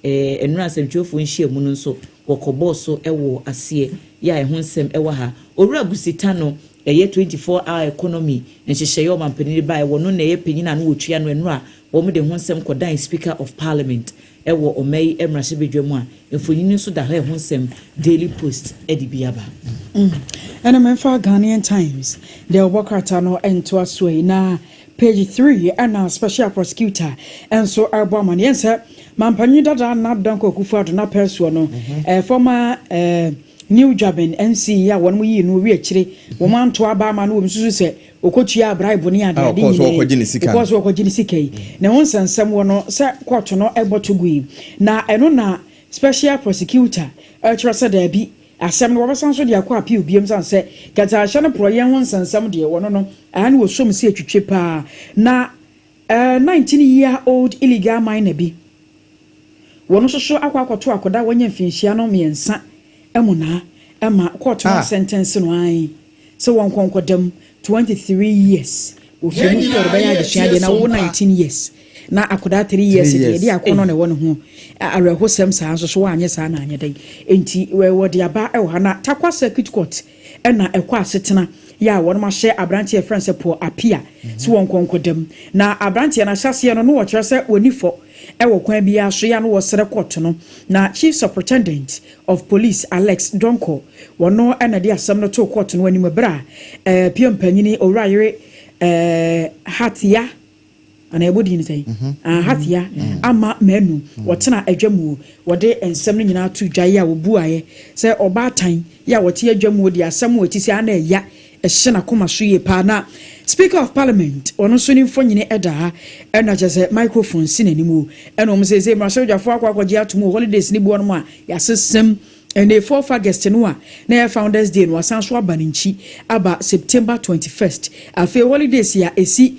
Nnura nsɛmtwerɛfoɔ nhyia mu no nso wɔkɔbɔɔ so ɛwɔ aseɛ yɛ a ɛho nsɛm ɛwɔ ha. Owura Gusita no ɛyɛ 24 hour economy nhyehyɛeɛ ɔmampanin ba ɛwɔ no na ɛyɛ panyin a no wɔtua no. Nnura wɔn de ho nsɛm kɔdan Speaker of Parliament ɛwɔ ɔma yi mmarahyɛbadwa mu a mfonyin nso da hɔ. Ɛho nsɛm Daily Post ɛde bi aba. Ɛna mɛmfa Ghanaian Times deɛ ɔbɔ krataa no ntoa so yi na page 3, ɛna special prosecutor nso ɛrebɔ amaneɛ sɛ mampanyin dada Nana Dankwa Akufo-Addo na pɛ soɔ no, former New Juaben MCE a wɔn yii no owi akyire wɔn anto aba ama no, wɔn nso sɛ okotua bribe ne ade ade nyinaa, ɔkɔɔ so ɔkɔgye ne sika yi na ɛho nsɛnsɛm wɔ no sɛ kɔɔto no ɛbɔ to gu yi. Na ɛno na special prosecutor ɛkyerɛ sɛ daabi, asɛm no wɔbɛsan so de akɔ appeal biom san sɛ kɛtɛahyɛ no porɔyɛ ho nsɛnsɛm deɛ, wɔno no ɛha ne wɔsom si atwitwe paa. Na 19 year old illegal miner bi, wɔn nso so akɔ akɔto akɔda wɔnyɛ mfinhyia no 3 ɛmu naa ɛma kɔɔto no sentence no an sɛ wɔn nkɔnkɔdam 23 years. Ofiri mu sɛ ɔbɛyɛ adesua deɛ na wɔwɔ 19 years na akɔda 3 years deɛ, yɛde akɔnɔ na ɛwɔ ne ho awerɛhosɛm saa nso so wɔanyɛ saa na anyɛ dɛn. Nti wɔde aba ɛwɔ ha. Na Tarkwa Circuit Court Ɛna ɛkɔ asetena yɛ a wɔnom ahyɛ aberanteɛ yɛfrɛ no sɛ Paul Apia sɛ wɔn nkɔnkɔdam. Na aberanteɛ no ahyɛaseɛ no, na wɔkyerɛ sɛ wɔni fɔ ɛwɔ kwan biara so, yɛ a na wɔsrɛ court no. Na Chief Superintendent of Police Alex Donkor, wɔno ɛna de asɛm no too court no anim berɛ a pia mpanyini Owura Yere Hatia ana ɛbɔ din sɛn, Hatia ama manu wɔtena adwa mu, wɔde nsɛm no nyinaa to dwa yi a wɔbuaeɛ sɛ ɔbaatan yi a wɔte adwa mu de asɛm wɔ akyi sɛ ana ɛya ɛhyɛ n'akoma so yie paa. Na Speaker of Parliament, ɔno nso ne mfonyini ɛda ha, ɛna kyerɛ sɛ microphone si n'anim o. Ɛna wɔn sɛ mmarahyɛbadwafoɔ akɔ akɔgye ato mu holidays ne bu wɔn a yɛasesɛm ɛnna 4 August no a na yɛ Founders Day no, wasan so aba ne nkyi aba September 21st. Afei holidays a esi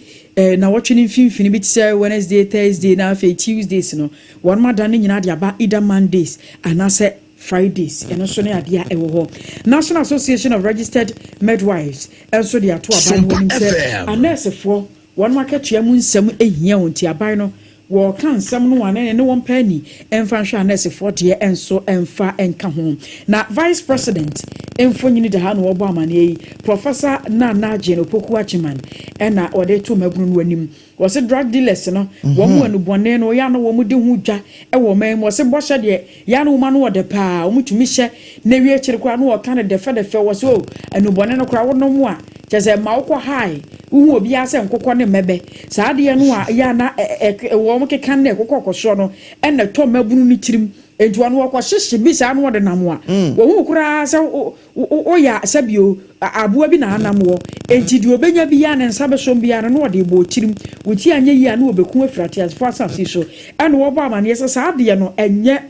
na wɔtwe ne mfimfini bi te sɛ Wednesday, Thursday na afei Tuesdays no, wɔn ada ne nyinaa de aba either Mondays anaasɛ Fridays. Ɛno nso ne adeɛ a ɛwɔ hɔ. National Association of Registered Midwives ɛnso de ato aban no anim sɛ anɛɛsefoɔ wɔn akatua mu nsɛm ehia wɔn, ti aban no wɔɔka nsɛm no wɔn ne wɔn pɛ ni ɛmfa nhwɛ anɛɛsefoɔ deɛ ɛnso ɛmfa ɛnka ho. Na Vice President mfonyini da ha na wɔbɔ amaneɛ yi, Professor Nana Jane Opoku Agyemang, ɛna wɔde to mmabunu no anim. Wɔsɛ drug dealers no, wɔn mu anubɔne no yɛ ano wɔn di ho dwa ɛwɔ ɔman mu. Wɔsɛ bɔhyɛ deɛ yɛ ano wɔn ano wɔ dɛ paa, wɔn tumi hyɛ na ewie akyire koraa no wɔka no dɛfɛdɛfɛ. Wɔsɛ o anubɔne no koraa wɔnom a, kyerɛ sɛ ma wokɔ high, wohu obiara sɛ nkokɔ ne mmɛbɛ. Saa adeɛ no a yɛ ana ɛ ɛ wɔn keka no ɛkokɔ kɔsoɔ no, ɛna ɛtɔ mmabunu no tirim. Nti wɔn wɔkɔ hyehye bi saa no wɔde nam a wɔn koraa sɛ woyɛ sɛbio aboa bi na anam wɔ. Nti deɛ obɛnya biara ne nsa bɛsɔm biara no na wɔde bɔ tirim wɔti anyɛ yie a na wɔbɛku afiri ateasefoɔ asase so. Ɛna wɔbɔ amaneɛ sɛ saa adeɛ no ɛnyɛ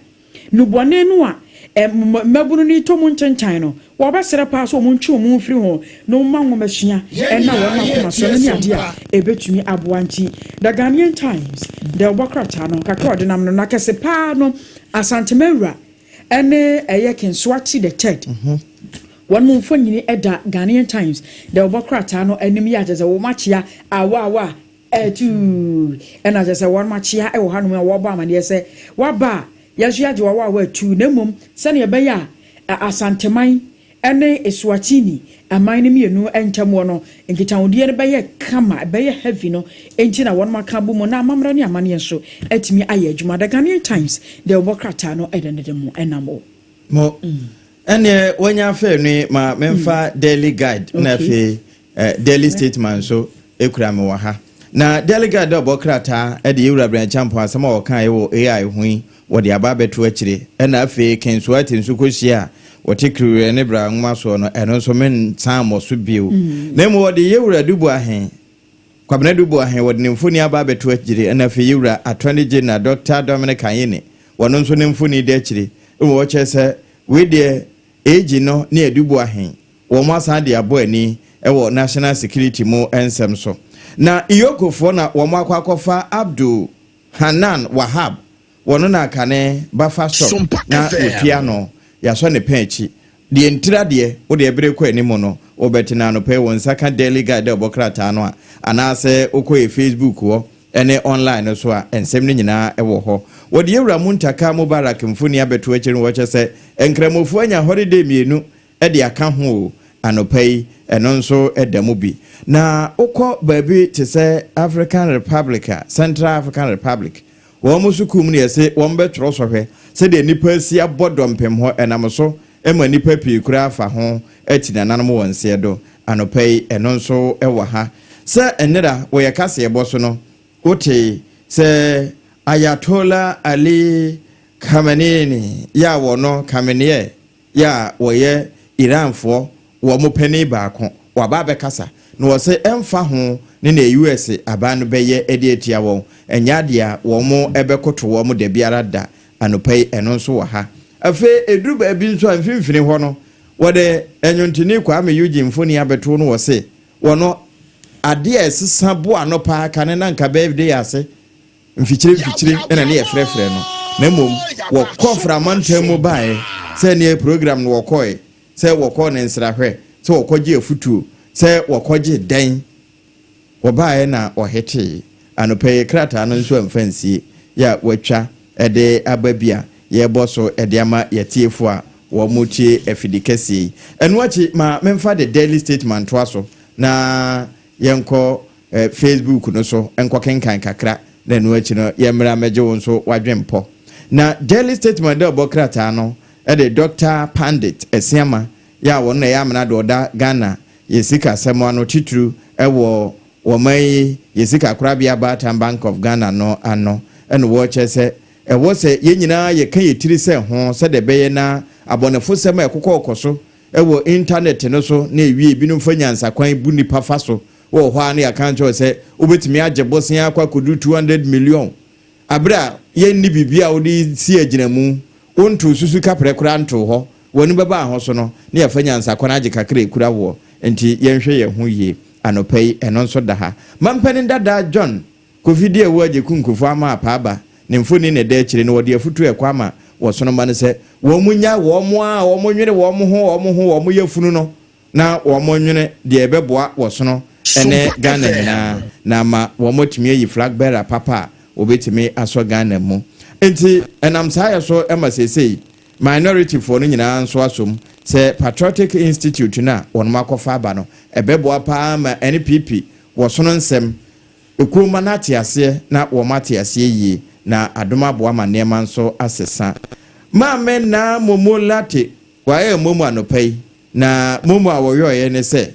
nubɔne no a mmabunu no tɔ mu nkyɛnkyɛn no, wɔbɛsrɛ paa sɛ wɔn ntwe wɔn mfiri ho na wɔn ma nwoma sua ɛna wɔn akoma so no ne adeɛ a ɛbɛtumi aboa. Nti The Ghanaian Times deɛ ɔbɔ krataa no kakra ɔde nam no na kɛse paa no, Asantemanwura ɛne ɛyɛ King Mswati the Third, wɔn mu mfonyini ɛda Ghanaian Times deɛ ɔbɔ krataa no anim yɛ akyɛ sɛ wɔn akyea awawa ɛtuu, ɛna kyerɛ sɛ wɔn akyea ɛwɔ hanom a wɔrebɔ amaneɛ sɛ waba a yɛnso yɛagye wawa awa atu. Na mmom sɛnea ɛbɛyɛ a Asanteman ɛne Eswatini aman no mmienu ntam wɔ no nkitahodie no bɛyɛ kama, ɛbɛyɛ heavy no nti na wɔn aka bɔ mu na amammerɛ ne amanneɛ nso atumi ayɛ adwuma. The Ghanaian Times deɛ wɔbɔ krataa no ɛde ne de mu ɛnam o. Mo ɛneɛ wɔnya afei no yi, ma memfa Daily Guide na afei Daily Statement nso ekura me wɔ ha. Na Daily Guide dɛ ɔbɔ krataa ɛde yɛwura Bryan Acheampong asɛm a wɔka wɔ AI ho yi, wɔde aba abɛto akyire. Ɛna afei King Mswati nso kɔhyia a wɔte kiriwɛ ne bra nwoma soɔ no, ɛno nso mensan mmɔ so bio. Na mmom wɔde yɛwura Adu Boahen, Kwabena Adu Boahen, wɔde ne mfoni aba abɛto akyire. Ɛna afei yɛwura Attorney General Dr Dominic Ayine, wɔno nso ne mfoni da akyire. Ɛmu wɔkyerɛ sɛ wei deɛ AG no ne Adu Boahen wɔn asan de abɔ ani wɔ national security mu nsɛm so. Na EOCOfoɔ na wɔn akɔ akɔfa Abdul Hanan Wahab, wɔno na akane bafa stock Sompa na FM. wɔtua no yɛasɔ ne pɛn akyi deɛ ntira deɛ wode ɛbere kɔ anim no wɔbɛtena anɔpɛ wɔn nsa ka Daily Guide dɛ ɔbɔ krataa no a, anaasɛ wokɔ yɛ Facebook hɔ ɛne online no so a, nsɛm no nyinaa ɛwɔ hɔ. Wɔde yɛwura Muntaka Mubarak mfoni abɛto akyiri no, wɔkyɛ sɛ nkramofoɔ anya holiday mmienu ɛde aka ho o anɔpa yi. Ɛno nso ɛda mu bi. Na wokɔ baabi te sɛ African Republic a, Central African Republic, wɔn mo sukuu mu no yɛsɛ wɔn bɛtwerɛ sɔhwɛ sɛdeɛ nnipa asi abɔ dɔmpem hɔ, ɛnam so ma nnipa pii koraa afa ho ati nananom wɔn nseɛ do anɔpa yi. Ɛno nso ɛwɔ ha sɛ nnera wɔyɛ kaseɛbɔ so no, wote sɛ Ayatollah Ali Khamenei yɛ a wɔno Khamenei yɛ a wɔyɛ Iranfoɔ wɔn mo panin baako, waba abɛkasa na wɔsɛ ɛmfa ho ne na US aban no bɛyɛ de atia wɔn, ɛnyɛ adeɛ a wɔn mo ɛbɛkoto wɔn da biara da. Anɔpa yi ɛno nso wɔ ha. Afei eduru baabi nso a mfimfini hɔ no, wɔde ɛnwontoni Kwame Eugene mfoni abɛto no, wɔ se wɔno adeɛ a ɛsesa bo ano paa kane na nka birthday ase mfikyire mfikyire ɛna ne yɛfrɛfrɛ no, na mmom wɔkɔ framantam mu baeɛ sɛ neɛ program no wɔkɔe sɛ wɔkɔ ne nsrahwɛ, sɛ wɔkɔgye afutuo, sɛ wɔkɔgye dɛn, wɔbaeɛ na ɔhetee. Anɔpɛ yi krataa no nso amfa nsie yɛ a wɔatwa ɛde aba bi a yɛrebɔ so ɛde ama yɛtiefo a. Wɔn tie afidi kɛseɛ yi. Ɛno akyi, ma memfa The Daily Statesman toa so na yɛnkɔ Facebook no so nkɔ kenkan kakra, na ɛno akyi no yɛmmra mɛgye wo nso wadwempɔ. Na Daily Statesman dɛ ɔbɔ krataa no ɛde Dr Pandit Asiama yɛ a wɔn na ɛyɛ amena de ɔda Ghana yɛ sika asɛm ano titiri ɛwɔ wɔn yi yɛ sika korabea Baatan Bank of Ghana no ano, ɛna wɔrekyerɛ sɛ ɛwɔ sɛ yɛn nyinaa yɛka yɛ tiri sɛ ho sɛdeɛ ɛbɛyɛ na abɔnefo sɛm a ɛkokɔ kɔ so ɛwɔ internet no so na ewie ebinom fa nyansakwan bu nipa fa so wɔ hɔ a, ne yɛaka nkyɛw sɛ wobɛtumi agye bosea akɔ akɔdu 200 million abere a yɛnni biribi a wode si agyinamu, wonto susu kaprɛ koraa nto hɔ, wɔn bɛba aho so no ne yɛfa nyansakwan agye kakra ekura woɔ. Nti yɛnhwɛ yɛn ho yie. Anɔpa yi ɛno nso da ha. Mampanin dada John Kofi di ewu agye kunkufo ama apaaba ne mfoni na ɛda akyire no, wɔde afutu ɛkɔ ama wɔsonoma no sɛ wɔn mu nya wɔn a wɔn nwene wɔn ho wɔn ho wɔn yɛ funu no na wɔn nwene deɛ ɛbɛboa wɔsono ɛne Ghana nyinaa na ama wɔn atumi ayi flag bearer papa a wɔbɛtumi asɔ Ghana mu. Nti ɛnam saa yɛ so ɛma seesei minority foɔ no nyinaa nso asom sɛ Patriotic Institute no a wɔn akɔfa aba no ɛbɛboa paa ma NPP wɔsono nsɛm ekuoma no ate aseɛ na wɔn ate aseɛ yie na adom aboa ma nneɛma nso asesa. Maame Naa Momo Late wayɛ momo anɔpa yi, na momo a wɔyɔɔyɛ ne sɛ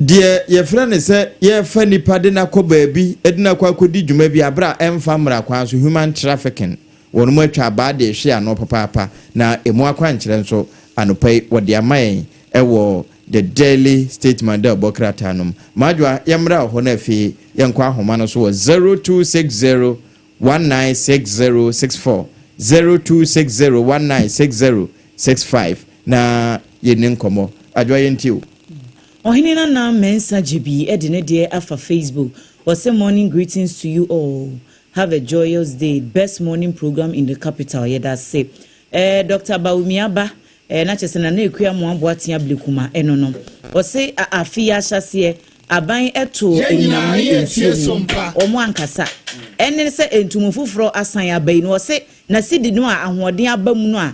deɛ yɛfrɛ ne sɛ yɛfa nipa de n'akɔ baabi de n'akɔ akɔdi dwuma bi abere a ɛmfa mmara kwan so, human trafficking, wɔn mu atwa abaa de ehwe ano papaapa, na emu akwankyerɛ nso anɔpa yi wɔde ama yɛn ɛwɔ The Daily Statesman da ɛbɔ krataa no mu. Madwoa, yɛmmra wɔ hɔ no, afei yɛnkɔ ahoma no so wɔ 0260 196064, 0260 196065 na yɛni nkɔmmɔ. Adwoa, yɛnti o. Ɔhene Nana Mensa Gyebi de ne deɛ afa Facebook. Wɔsɛ, "Morning greetings to you all, have a joyous day. Best morning program in the capital." Yɛda se Dr Bawumia ba na kyerɛ sɛ Nana Ekua Mmoaboa tea Blekuma ɛno no, ɔse afe yi ahyɛseɛ aban ɛto enyinam ne nsuo mu, wɔn ankasa ɛne sɛ ntumu foforɔ asan aba yi no, ɔse na sidi no a ahoɔden aba mu no a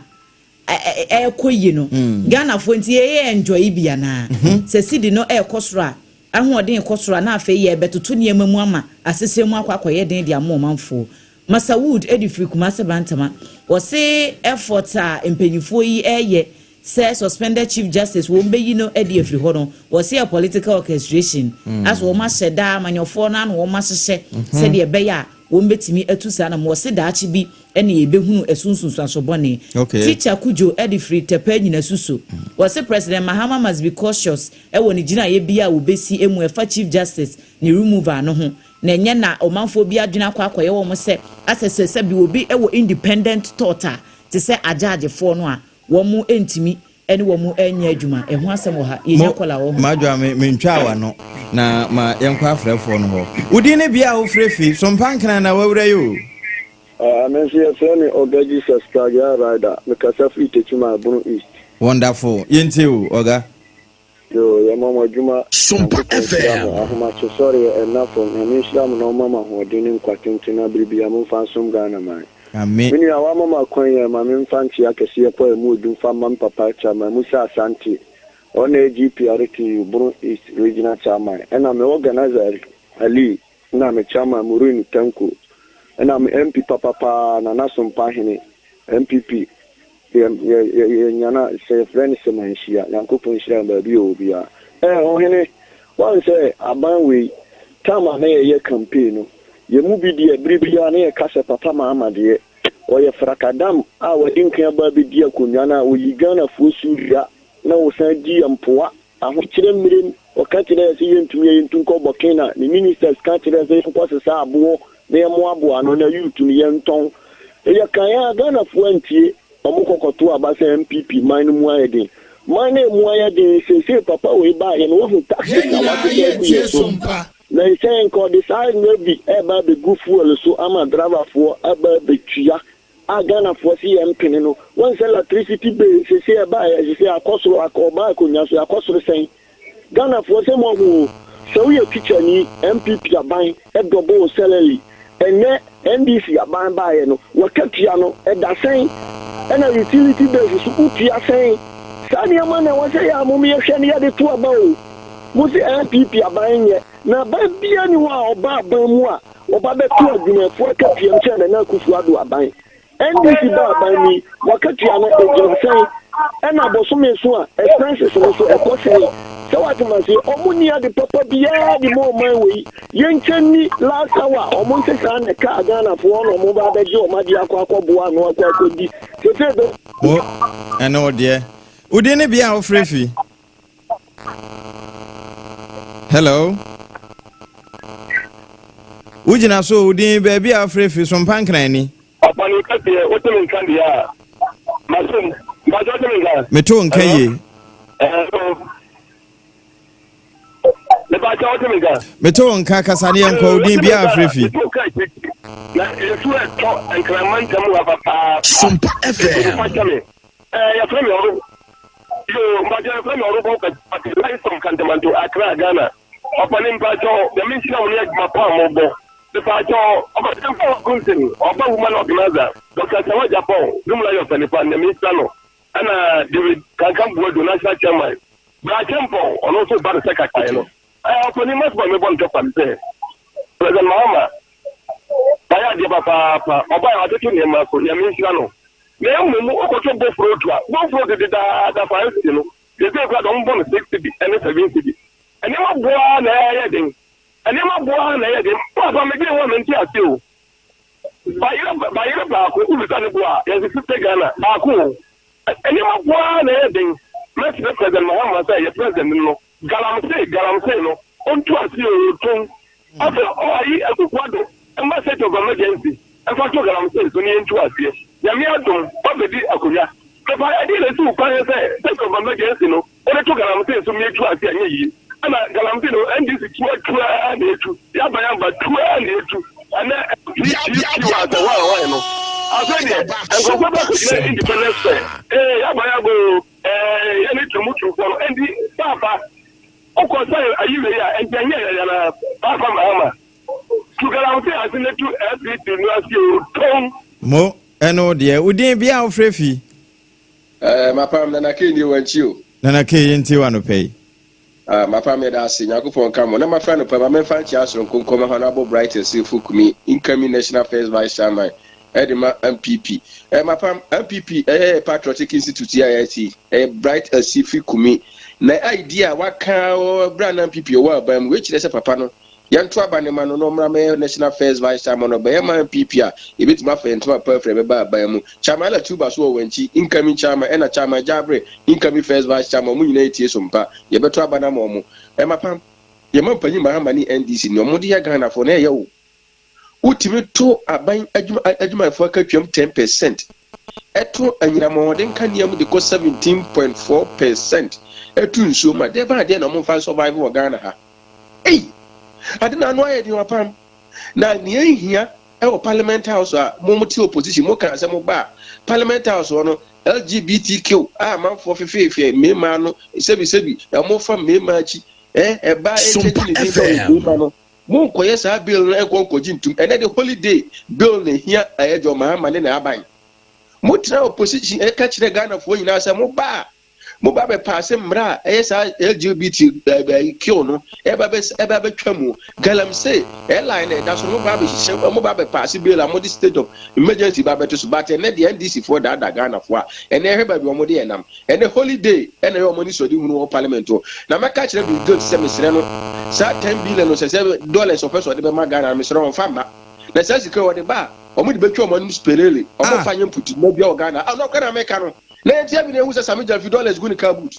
ɛɛkɔ yie no, Ghanafoɔ nti yɛyɛ enjoy bi anaa sɛ sidi no ɛɛkɔ soro a, ahoɔden kɔ soro a, na afei yɛbɛtoto nneɛma mu ama asesɛ mu akɔ akɔyɛ den de ama ɔmanfoɔ. Masawood ɛde firi Kumase Bantama, wɔse effort a mpanyinfoɔ yi ɛɛyɛ sɛ suspended Chief Justice wɔn bɛyi no ɛde afiri hɔ no, wɔse yɛ political orchestration aso wɔn ahyɛ daa amanyɔfoɔ no ano wɔn ahyehyɛ sɛdeɛ ɛbɛyɛ a wɔn bɛtumi atu saa na wɔse daakye bi ɛne yɛbɛhunu ɛso nsunsuanso bɔne. Teacher Kujo ɛde firi Tɛpɛ nyina suso, wɔse President Mahama must be cautious ɛwɔ ne gyinaeɛ bi a wɔbɛsi emu ɛfa Chief Justice ne removal no ho, na ɛnyɛ na ɔmanfoɔ bi adwene akɔ akɔyɛ wɔn sɛ asɛ sɛ sɛbi obi ɛwɔ independent thought a te sɛ agyaagyefoɔ no a wɔn ntumi ɛne wɔn nyɛ adwuma. Ɛho asɛm wɔ ha. Yɛnya kɔla wɔ ho. Madwoa, me mentwa awa no na ma yɛnkɔ afrɛfoɔ no hɔ. Wodin ne bia a wofrɛ fi Sompa Nkran na wawura yi o. Me nso yɛfrɛ me Ɔga Jesus Pragya Rider. Mekasa firi Techiman, Bono East. Wonderful, yɛntie o, ɔga. Yo, yɛma mo adwuma. Sompa Nyankopɔn nhyira mo. FM. Ahomakye sɔreɛ ɛnna fam. Nyame nhyira mo na ɔma mo ahoɔden ne nkwa tenten na bere bia momfa nsom Ghana man. Ame. Me nua, wama mo akwan yɛ ma memfa nkyea kɛseɛ pɔ ɛmu odu mfa mma me papa Chairman Musa Asante. Ɔno yɛ GPRTU Bono East Regional Chairman. Ɛna me organizer Ali, na me chairman Murin Tanko. Ɛna me MP papapaa Nana Sompa Hene NPP. Yɛ yɛ yɛ yɛ nyana sɛ yɛfrɛ no sɛ manhyia. Nyankopɔn nhyira no baabi a ɔwɔ biara. Ɔhene, wɔn sɛ aban wei time a na yɛyɛ campaign no, yɛn mu bi deɛ bere biara na yɛka sɛ Papa Mahama deɛ ɔyɛ frakadam a wɔde nkan aba abɛdi akonnwa no a oyi Ghanafoɔ su dua na wɔsan di yɛn mpoa ahokyerɛ mmerɛm. Ɔka kyerɛ yɛ sɛ yɛntumi yɛ yɛntu nkɔ Burkina. Ne ministers ka kyerɛ sɛ yɛnkɔ sesa aboɔ na yɛmmoaboa ano na youth no yɛntɔn. Ɛyɛ kan a Ghanafoɔ antie. Ɔmo kɔkɔto aba sɛ NPP man no mu ayɛ den. Man no emu ayɛ den seesei papa wei baayɛ no, wahu taxes Yɛn a nyinaa wakeka agu yɛtie yɛ so. Sompa. Na nsɛn nka ɔde saa levy ɛba abɛgu fuel so ama driverfoɔ aba abɛtua a Ghanafoɔ si yɛn mpene no. Wɔn sɛ electricity bill seesei ɛbaayɛ seesei akɔ soro akɔ ɔbaa akonnwa so akɔ soro sɛn. Ghanafoɔ sɛ mo ahu o, sɛ woyɛ teacher ni, NPP aban ɛdouble wo salary. Ɛnɛ NDC aban baayɛ no, wɔkatua no ɛda sɛn? Ɛna utility bills so wotua sɛn? Saa nneɛma na ɛwɔ sɛ yɛ a mom yɛhwɛ no yɛde to aba o. Mo se NPP aban nyɛ, na aban biara ni hɔ a ɔba aban mu a ɔba bɛto adwumayɛfoɔ akatuam kyɛn Nana Akufo Addo aban. NDC baa aban mu yi, w'akatua no ɛgyina sɛn? Ɛna bosome so a expenses no so ɛkɔ sɛn? Sɛ wate maseɛ, ɔmo nni ade papa biara de ma ɔman wei. Yɛnkyɛ nni last hour ɔmo nsesaa na ɛkaa Ghanafoɔ na ɔmo ba abɛgye ɔmo adeɛ akɔ akɔboa ano akɔ akɔdi. Sesei bɛ. Wo ɛne wo deɛ. Wo din ne bea a wofrɛ fi? Hello. Wogyina so wo din baabi a wofrɛ fi so mpankran ni. Ɔpani kɛseɛ wote me nka deɛ a masom mpakyɛ wote me nka. Meto nka yie. Hello. Mepakyɛ wote me nka. Meto wo nka kasa ne yɛnkɔ wo din bia afrɛ fi. Meto nka akyirikyiri na nsuo ɛtɔ Nkraman ntam ha papaapa. Sompa FM. Mepakyɛ me ɛɛ yɛfrɛ me ɔro yoo mpakyɛ yɛfrɛ me ɔrobɔ kɛse Lights Kantamanto Accra Ghana. Ɔpani mpakyɛ Nyame nhyira mo ne adwuma pa a mobɔ. Mepakyɛ ɔbɛtɛmfo Kunsin ɔba woman organizer Dr. Sawa Japan Dumla yɛ ɔpanipa Nyame nhyira no ɛna David Kankan Buadu national chairman Bra Acheampong, ɔno nso ba no sɛ kakae no. Ɛɛ ɔpanin Masba mebɔ no tɔkwa no sɛ President Mahama wayɛ adeɛ papaapa, ɔbaeɛ watoto nneɛma so, Nyame nhyira no. Na mmom wokɔtɔ bofrot a, bofrot dedaada 5 cedi no, seesei koraa deɛ wɔbɔ no 6 cedi ne 7 cedi. Nneɛma boɔ ara na ɛyɛ den, nneɛma boɔ ara na ɛyɛ den. Paapa medwen ho a mente aseɛ o. Bayerɛ bayerɛ baako wobisa ne boɔ a, yɛse 50 Ghana baako o. Nneɛma boɔ ara na ɛyɛ den. Mɛsrɛ President Mahama sɛ yɛ president no galamsey galamsey no ɔntu aseɛ oo tom afei ɔayi Akuffo Addo mma state of emergency mfa nto galamsey so na yɛntu aseɛ. Nyame adom wabɛdi akonwa. Mepa ɛdeɛn na ɛsi wo kwan sɛ state of emergency no wode to galamsey so mietu aseɛ anyɛ yie. Ɛna galamsey no NDC tu atu ara na etu, yaba yaba tu ara na etu, ɛnɛ PPP wɔ asɛ hwan hwan no. Afei deɛ nkurɔfoɔ bɛ kɔgyina Independence Square, ee yaba yaba oo, ee yɛne turumuturufoɔ no, ɛnti paapa wokɔ sɛ ayi wei a ɛnti ɛnyɛ yɛn anaa? Paapa Mahama tu galamsey ase na tu FPP no ase oo, tɔn. Mo, ɛne wo deɛ, wo din bia wofrɛ fi? Eh, mapam Nana Kay nie wankyi o. Nana Kay yɛntie wo anɔpa yi. Ah, mapam yɛda ase, Nyankopɔn nka mo. Na mafrɛ anɔpa yi, ma memfa nkyea soronko nkɔma Honourable Bright Asirifo Kumi, incoming National First Vice Chairman ɛde ma NPP. Eh, mapam, NPP ɛyɛ yɛ patriotic institute yi a yɛte yi, ɛyɛ Bright Asifi Kumi. Na idea a waka berɛ a na NPP ɛwɔ aban mu, wei kyerɛ sɛ papa no, Yɛnto aba no mma no na ɔmmra mmɛyɛ National First Vice Chairman, ɔbɛyɛ ma NPP a, yɛbɛtumi afa yɛn ntoma pa afiri ɛbɛba aban mu. Chairman Ella Tuba so wɔ wɔn akyi, Incoming Chairman, ɛna Chairman Jabre, Incoming First Vice Chairman, wɔn nyinaa retie so mpa. Yɛbɛto aba no ama wɔn. Ɛma pam. Yɛn mampanyin Mahama ne NDC, nea wɔde yɛ Ghanafoɔ no, ɛyɛ o. Wotumi to aban adwuma adwumayɛfoɔ akatuam 10%, ɛto anyinam ahoɔden nkanea mu de kɔ 17.4%, ɛto nsuo mu a, deɛ bɛn adeɛ na wɔmfa nsurvive wɔ Ghana ha? Ei! Ade no ano ayɛ den wapam. Na nea ehia wɔ parliament house a mo mo te opposition mo ka sɛ mo ba a parliament house hɔ no LGBTQ a amanfoɔ fefeefɛ mmarima no sɛbi sɛbi wɔn fa mmarima akyi eh ɛbaa Sompa ɛkyɛgye ne din sɛ ɔyɛ FM. barima no mo nkɔyɛ saa bill no nkɔ nkɔgye ntum ɛnɛ de holiday bill na ehia ɛyɛ John Mahama ne n'aban mo tena opposition ɛka kyerɛ Ghanafoɔ nyinaa sɛ mo ba a Mo ba bɛ paase mmara a ɛyɛ saa LGBTQ no ɛba bɛ ɛba bɛtwa mu. Galamsey airline na ɛda so no mo ba bɛhyehyɛ mo ba bɛ paase bill a mo de state of emergency ba bɛto so but ɛnɛ deɛ NDC foɔ daadaa Ghana foɔ a ɛnɛ ɛhwɛ baabi wɔn de yɛn nam. Ɛnɛ holiday ɛna ɛyɛ wɔn anisoade hunu wɔ parliament hɔ. Na mɛka akyerɛ Bill Gates sɛ mesrɛ no saa 10 billion no sɛ sɛ dollars ɔpɛ sɛ ɔde bɛma Ghana no mesrɛ ɔmfa mma. Na saa sika yi ɔde ba a wɔn de bɛtwa wɔn anom spelele wɔn Ah! mfa nyɛ mputuma biara wɔ Ghana. Ah nɔkorɛ na meka no. Na yɛnte abi na yɛhu sɛ Sammy Gyamfi dollars gu ne car boot.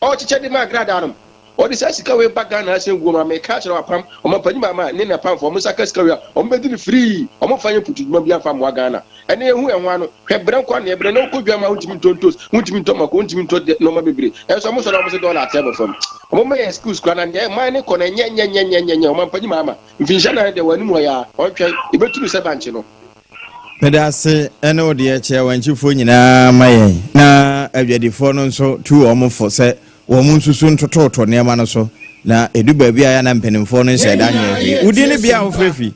Ɔrekyekyɛ de ma agradaa nom. Ɔde saa sika wei ba Ghana ha sɛ nguo ma meka akyerɛ wo apam ɔmanpanyin Mahama ne napamfo ɔmo nsa ka sika wei a ɔmo bɛdi no free ɔmo mfa nyɛ mputu dwuma biara mfa mmoa Ghana. Ɛnɛ yɛhu ɛho ano. Hwɛ brɛ nko ara na yɛbrɛ na wokɔ dwa mu a wontumi ntɔ ntos, wontumi ntɔ mako, wontumi ntɔ nnoɔma bebree. Ɛnso ɔmo sɔre a ɔmo se dollar ate aba fam. Ɔmo mma yɛn schools koraa na nea man no kɔ no ɛnyɛ nyɛ nyɛ nyɛ nyɛ nyɛ ɔmanpanyin Mahama mfinhyia nan deɛ wɔ anim hɔ yi ara ɔntwɛn yɛbɛtu no sɛ bankye no. Meda ase ne wo deɛ kyɛ wankyifoɔ nyinaa ma yɛn na adwadifoɔ no nso tu wɔn fo sɛ wɔn nsusu ntototo nneɛma no so na ɛdu baabi a yɛ na mpanimfoɔ no nhyɛ da nyɛ hwee. Wo din ne bea a wofrɛ fi?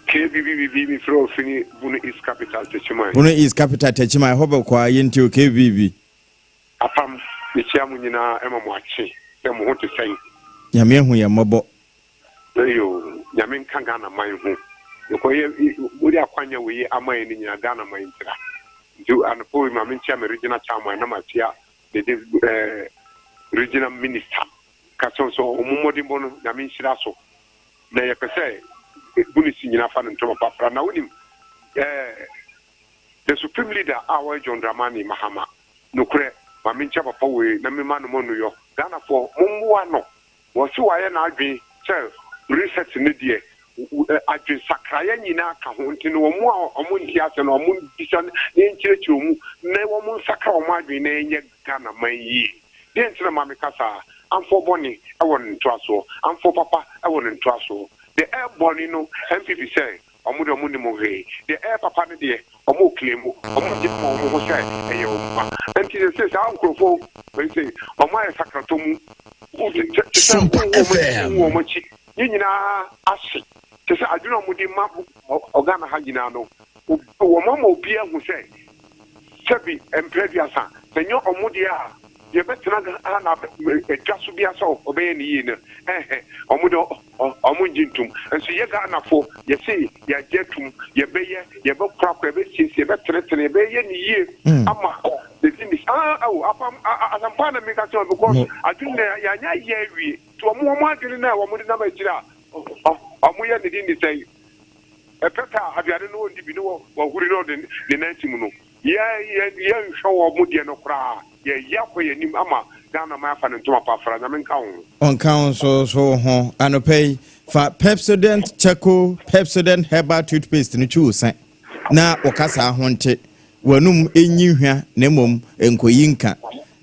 KBBBB mefrɛ wo fini Bono East Capital Techiman. Bono East Capital Techiman ɛhɔ bɛkɔ a yɛnti o KBB. Apam, mekyia mo nyinaa ɛma mo akye sɛ mo ho te sɛn. Nyame ahu yɛn mmɔbɔ. Eyoo, Nyame nka Ghana man ho. Yɛkɔ yɛ mode akwanya wei ama yɛn no nyinaa Ghana man ntira. Nti anɔpa wei ma menkyia me regional chairman na makyia the eh, regional minister. Ka kyerɛ wɔn sɛ wɔn mmɔdenbɔ no Nyame nhyira so. Na yɛpɛ sɛ Bunisi nyinaa fa no ntoma pa fra. Na wonim eh, the supreme leader a ɔyɛ John Dramani Mahama. Nokorɛ, ma menkyia papa wei na mema no mɔnuyɔ. Ghanafoɔ, mommoa no. Wɔse wayɛ n'adwene sɛ research no deɛ adwene sakraeɛ nyinaa ka ho nti no wɔn a wɔn nte aseɛ no wɔn bisa na yɛnkyerɛkyerɛ wɔn mu na wɔn nsakra wɔn adwene na yɛnyɛ Ghana man yie. Deɛ nti na ma meka saa? Amfoɔ bɔne wɔ ne ntoasoɔ, amfoɔ papa wɔ ne ntoasoɔ. Deɛ ɛyɛ bɔne no NPP sɛ wɔn deɛ wɔn nnim hwee, deɛ ɛyɛ papa no deɛ wɔn claim, wɔn gye ma wɔn ho sɛ ɛyɛ wɔn mma. Nti sese saa nkurɔfoɔ wei sei wɔn ayɛ sakratɔ mu, te sɛ Sompa wohu wɔn anim FM. wohu wɔn akyi, ne nyinaa ahye. Te sɛ adwene a wɔde ma Ghana ha nyinaa no, wɔn ama obiara ahu sɛ sɛbi mprɛ aduasa, sɛ nyɛ wɔn deɛ a, deɛ ɛbɛtena Ghana dwa so biara sɛ ɔbɛyɛ ne yie no, ɛnhɛ, wɔn deɛ wɔn ngye ntom. Nso yɛ Ghanafo, yɛse yɛagye atum, yɛbɛyɛ, yɛbɛkorakora, yɛbɛsiesie, yɛbɛtenetene, yɛbɛyɛ ne yie ama the thing is, ah, oh, apam, asɛmpa na meka kyerɛ wɔn because adwene na yɛanyɛ ayɛ awie. Nti wɔn wɔn adwene no a wɔn de nam akyire a wɔn yɛ ne din ne sɛn? Ɛpɛ sɛ aduane no ɔndi bi ne wahuri na ɔde ne nan si mu no, yɛ yɛ yɛnhwɛ wɔn deɛ no koraa, yɛyɛ akɔ yɛn anim ama Ghana man afa ne ntoma pa afra. Nyame nka wo ho. Ɔnka wo nso so ho. Anɔpa yi, fa Pepsodent Charcoal Pepsodent Herbal Toothpaste no twi wo se na wo kasaa ho nte. W'anom nyi hwa na mmom nkoyi nka.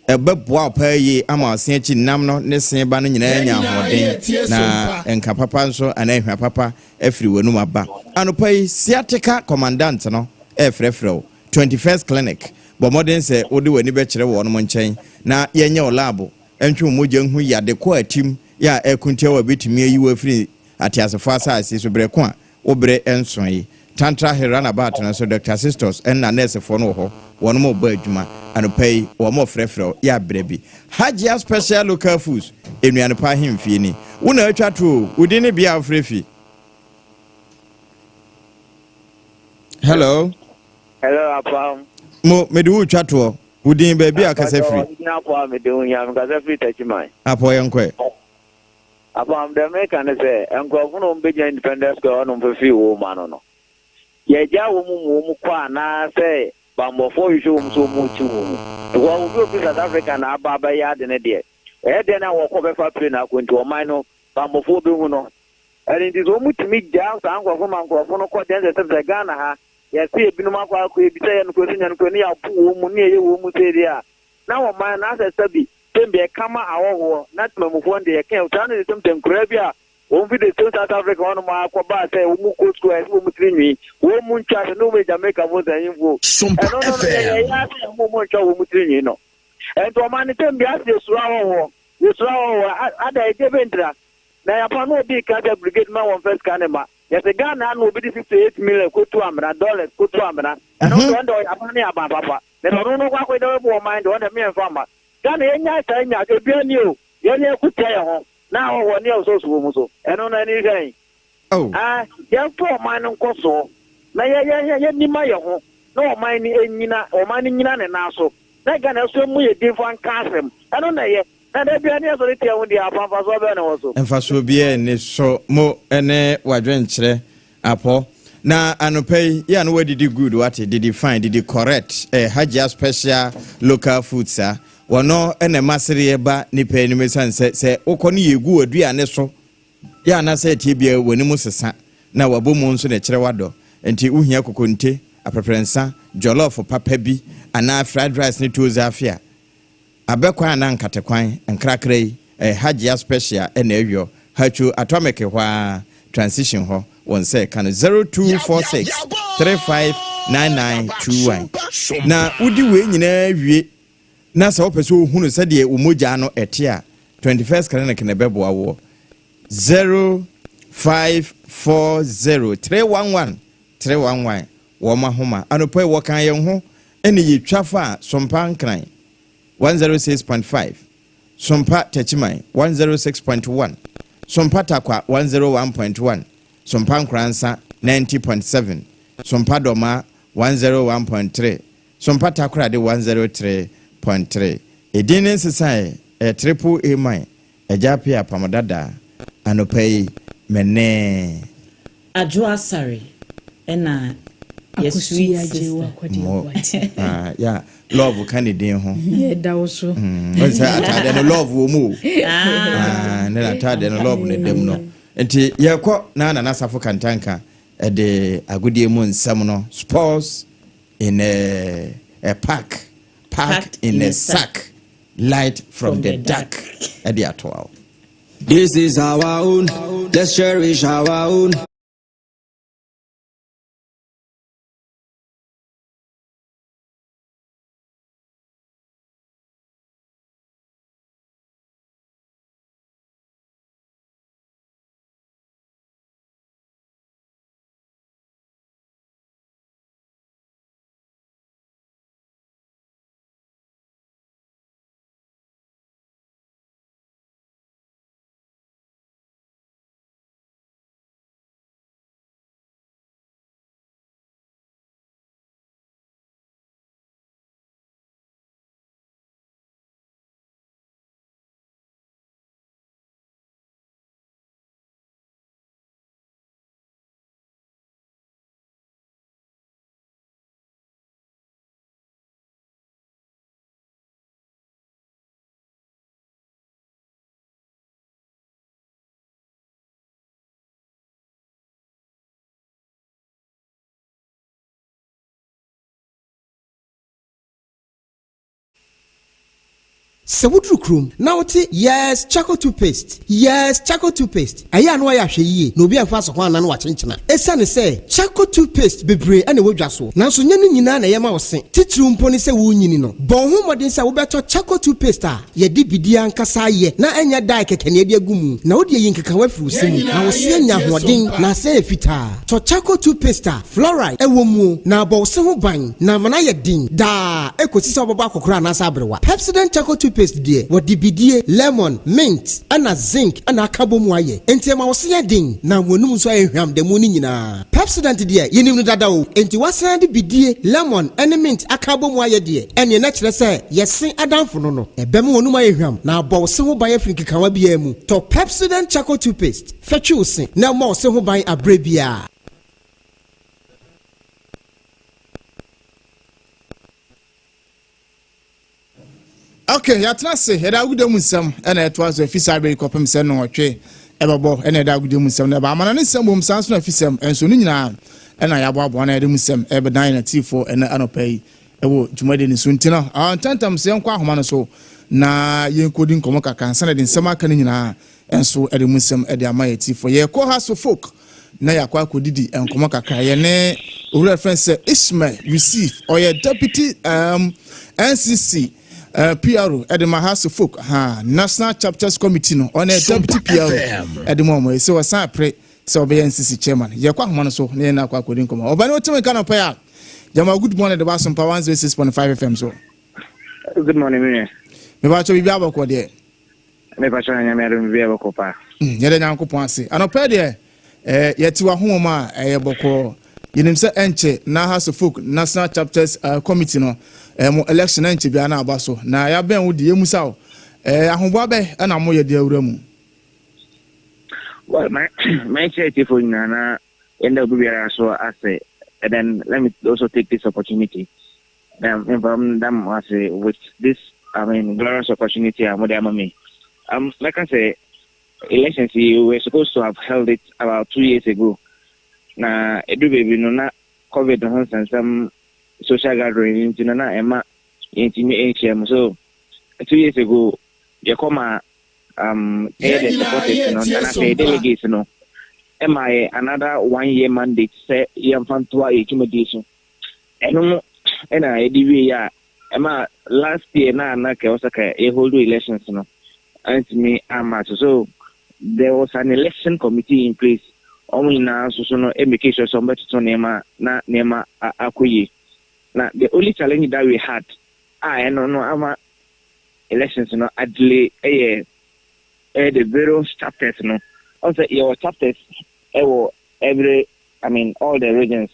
Ɛbɛboa wo paa yie ama w'ase akyi nam no ne se ba no nyinaa Yɛn anya nyinaa ahoɔden yɛretie na Sompa. nka papa nso anaa hwa papa afiri w'anom aba. Anɔpa yi, Sciatica Commandant no refrɛfrɛ wo. 21st Clinic, bɔ mmɔden sɛ wode w'ani bɛkyerɛ wɔnom nkyɛn na yɛnyɛ wo laabo ntwe wo mogya nhu yade ko a atim yɛ a ɛko tia wo a ɛbɛtumi ayi wo afiri ateasefoɔ asase so berɛ ko a Wo bere nsoe. Tantra Hill Runabout no nso, Dɔkta Sistos nna nɛɛsefoɔ no wɔ hɔ, wɔnom rebɔ adwuma. Anɔpa yi, wɔn refrɛfrɛ wo, yɛ abrɛ bi. Hajia Special Local Foods, nnuane pa ahemfie ni. Wo na atwa to o, wo din ne bea a wofrɛ fi. Hello. Hello, Apam. Mo, mede wo retwa toɔ. Wo din, baabi a wokasa firi. Ɔgyina Apɔ a mede wo hia, mekasa firi Takyiman. Apɔ, yɛnkɔ ɛ. Afam, dɛ mereka ne sɛ, nkorɔfo no a wɔbɛgyina Independence Square hɔnom fefee wɔn ano no, yɛgyaa wɔn mu ma wɔn kɔ anaa sɛ bammɔfoɔ hwehwɛ wɔn sɛ wɔrekye wɔn mu? Because obi a ɔfiri South Africa na aba abɛyɛ ade no deɛ, ɛyɛ dɛn na wɔkɔ bɛfa plane akɔ nti ɔman no bammɔfoɔ bɛhu no? Ɛno nti sɛ wɔtumi gyaa saa nkorɔfo ma nkorɔfo no kɔ deɛ ɛnsɛ sɛ sɛ Ghana ha yɛse ebinom akɔ akɔ ebi sɛ yɛ nokorɛ sɛ nyɛ nokorɛ ne yɛapo wɔn mu ne yɛyɛ wɔn mu sei deɛ a, na ɔman no asɛ sɛbi sɛm bi ɛka ma ahɔhoɔ na temamufoɔ no deɛ yɛka saa no de sɛm sɛ nkoraa bi a wɔn fi the same South Africa hɔ nom ara kɔ baa sɛ wɔn kɔ sukuu a ɛsɛ wɔn tiri nwi wɔn mu ntwa sɛ ne wɔn yɛ Jamaica foɔ sɛ ahemfo Sompa ɛno no no yɛ FM. yɛ yɛ asɛ yɛn wɔn ntwa wɔn tiri nwi no ɛnti ɔman no sɛm bi asɛ yɛsuro ahɔhoɔ yɛsuro ahɔhoɔ ada ɛgye bɛntira na yɛapa no obi ka sɛ brigade ma wɔn fɛ sika ne ma yɛsɛ Ghana ano obi de 68 million kotu amena dollars kotu amena ɛno nso ɛnde ɔyɛ aban ne aban papa Na sɛ ɔno no kɔ akɔyɛ dɛ ɔbɛbɔ ɔman de, ɔno deɛ meɛmfa mma. Ghana yɛnyae saa nya ebia ni o, yɛne ɛko tia yɛn ho, na ahɔhoɔ ne ɛwosɔso wɔ mu so, ɛno no ɛne hwɛn? Oh. Ah, yɛmfa ɔman no nkɔsoɔ, na yɛ yɛ yɛ yɛnni ma yɛn ho, na ɔman no ɛnyina, ɔman no nyina ne nan so, na Ghana nso ɛmmu yɛ din mfa nka asɛm, ɛno na ɛyɛ. Na da biara ne yɛsɔre tia ho deɛ, apa mfasoɔ bɛn na ɛwɔ so? Mfasoɔ biara nni so. Mo ne w'adwenkyerɛ Apɔ. Na anɔpa yi, yɛ a na wadidi good wate, didi fine, didi correct, eh, Hajia special local food saa. Wɔno na ɛma sereɛ ba nipa anim ɛsiane sɛ, sɛ wokɔ no yɛgu w'aduane so, yɛ a na sɛ ɛteɛ biara w'anim sesa, na w'abɔ mu nso na ɛkyerɛ w'adɔ. Nti wohia kokonte, aprɛprɛnsa, jollof papa bi, anaa fried rice ne tuo zaafi a, Abɛ kwan anaa nkate kwan, nkrakra yi, ɛyɛ Hajia special ɛna ɛyɔ, Hatcho atomic hɔ ara, transition hɔ, wo nsa ɛka no, 0246 359921. Na wodi wei nyinaa wie na sɛ wopɛ sɛ wohunu sɛdeɛ wo mogya no ɛte a, 21st Clinic na ɛbɛboa woɔ. 540 311 311 wɔn ahoma. Anɔpa yi wɔka yɛn ho ɛna yɛtwa fa a Sompa Nkran 106.5, Sompa Takyiman 106.1, Sompa Takwa 101.1, Sompa Nkoransa 90.7, Sompa Dɔma 101.3, Sompa Takoradi 103.3. Edin ne nsesan ɛyɛ Triple A man Agya Apia Apam Dada. Anɔpa yi mene Adwo Asare ɛna yɛ sweet sister. Mo ah, ya love ka ne din ho. Yɛda wo so. Ɔn sɛ ataadeɛ no love wɔ mu o. Ah, ne ataadeɛ no love ne dam no. Nti yɛkɔ na Nana Safo Kantanka ɛde agodie mu nsɛm no, sports in a park, park in a sack, light from the dark, ɛde atoa wo. This is our own. Let's cherish our own. Sɛ woduru kurom na wote "Yes Charcoal Toothpaste, Yes Charcoal Toothpaste", ɛyɛ a na wayɛ ahwɛ yie na obi amfa asɔ hɔ ana na wakyenkyena, ɛsiane sɛ charcoal toothpaste bebree ɛna ɛwɔ dwa so, nanso nyɛ ne nyinaa na ɛyɛ ma wo se. Titiriw mpo ne sɛ wonyini no, bɔ wo ho mmɔden sɛ wobɛtɔ charcoal toothpaste a yɛde bidie ankasa ayɛ na ɛnyɛ dye kɛkɛ ne yɛde agu mu, na wode ayi nkekawa afiri wo se mu na wo se anya ahoɔden na asɛ yɛ fitaa. Tɔ charcoal toothpaste a fluoride ɛwɔ mu na abɔ wo se ho ban na ama no ayɛ den daa ɛkɔsi sɛ wobɛbɔ akɔkora anaasɛ aberewa. Pepsodent Charcoal Toothpaste deɛ, wɔde bidie, lemon, mint ɛna zinc ɛna aka bɔ mu ayɛ, enti ɛma wo se yɛ den na wɔnum nso ayɛ hwam da mu no nyinaa. Pepsodent deɛ, yɛnim no dada o, enti wasan de bidie, lemon ɛne mint aka bɔ mu ayɛ deɛ, ɛneɛ na kyerɛ sɛ yɛse adamfo no ɛbɛma wɔnum ayɛ hwam na abɔ wo se ho ban afiri nkekawa biara mu. Tɔ Pepsodent Charcoal Toothpaste fɛtwe wo se na ɛma wo se ho ban aberɛ biara. Ok, yɛatena ase. Yɛde agodie mu nsɛm ɛna ɛtoa so afi saa bere kɔpem sɛ 8:30 ɛbɛbɔ. Ɛna yɛde agodie mu nsɛm no ɛba amana ne nsɛm bom saa nso na afisɛm ɛnso no nyinaa ɛna yɛaboaboa na yɛde mu nsɛm ɛbɛdan yɛn atiifoɔ ɛna anɔpa yi ɛwɔ dwumadie no so. Nti no ntɛntɛm sɛ yɛnkɔ ahoma no so na yɛnkɔdi nkɔmmɔ kakra ansa na yɛde nsɛm aka no nyinaa ɛnso ɛde mu nsɛm ɛde ama yɛn atiifoɔ. Yɛkɔ ha so folk na yɛakɔ akɔdidi nkɔmmɔ kakra. Yɛne owura fɛn sɛ Ismail Yusuf, ɔyɛ deputy NCC PRO ɛde ma Hearts of Oak ha National Chapters Committee no, ɔne deputy PRO ɛde mu ɔmo sɛ wɔsan apere sɛ ɔbɛyɛ NCC chairman. Yɛkɔ ahoma no so na yɛn akɔ akɔdi nkɔmmɔ. Ɔbɛn otimi nka no pɛ a jama, good morning de ba Asompa 106.5 FM so. Good morning, Miriam. Mebakyɛ biribi abɔkɔ deɛ? Mepakyɛ na Nyame adom, biribi abɔkɔ paa. Yɛde Nyankopɔn ase. Anɔpɛ deɛ yɛte wahoma mu a ɛyɛ bɔkɔɔ. Yɛnim sɛ ɛnkyɛ na Hearts of Oak National Chapters Committee no mo election ɛnkyɛ biara na aba so, na yɛabɛn wo de yɛmu sa wo ahoboa bɛ ɛna moyɛ de awura mu. Well, my my church for nyinaa na yɛnda obi biara so ase, and then let me also take this opportunity mfa da mo ase with this, I mean, glorious opportunity a mode ama me. Mɛka sɛ elections yi, we were supposed to have held it about 2 years ago, na edu baabi no na COVID ho nsɛnsɛm, social gathering nti no na ɛma yɛntumi nhyia mu. So 2 years ago yɛkɔ ma ɛyɛ the supporters no anaasɛ delegates no ɛma yɛ another one year mandate sɛ yɛmfa ntoa yɛ dwumadie so. Ɛno no ɛna yɛde wie a ɛma last year na ka ɛwɔ sɛ ka yɛhold elections no antumi ama so. So There was an election committee in place. Wɔn nyinaa nso so no make sure sɛ wɔbɛtoto nneɛma na nneɛma akɔ yie. Na the only challenge that we had a ɛno no ama elections no adelay yɛ ɛyɛ the various chapters no. Ɔn sɛ yɛwɔ chapters ɛwɔ every, I mean, all the regions.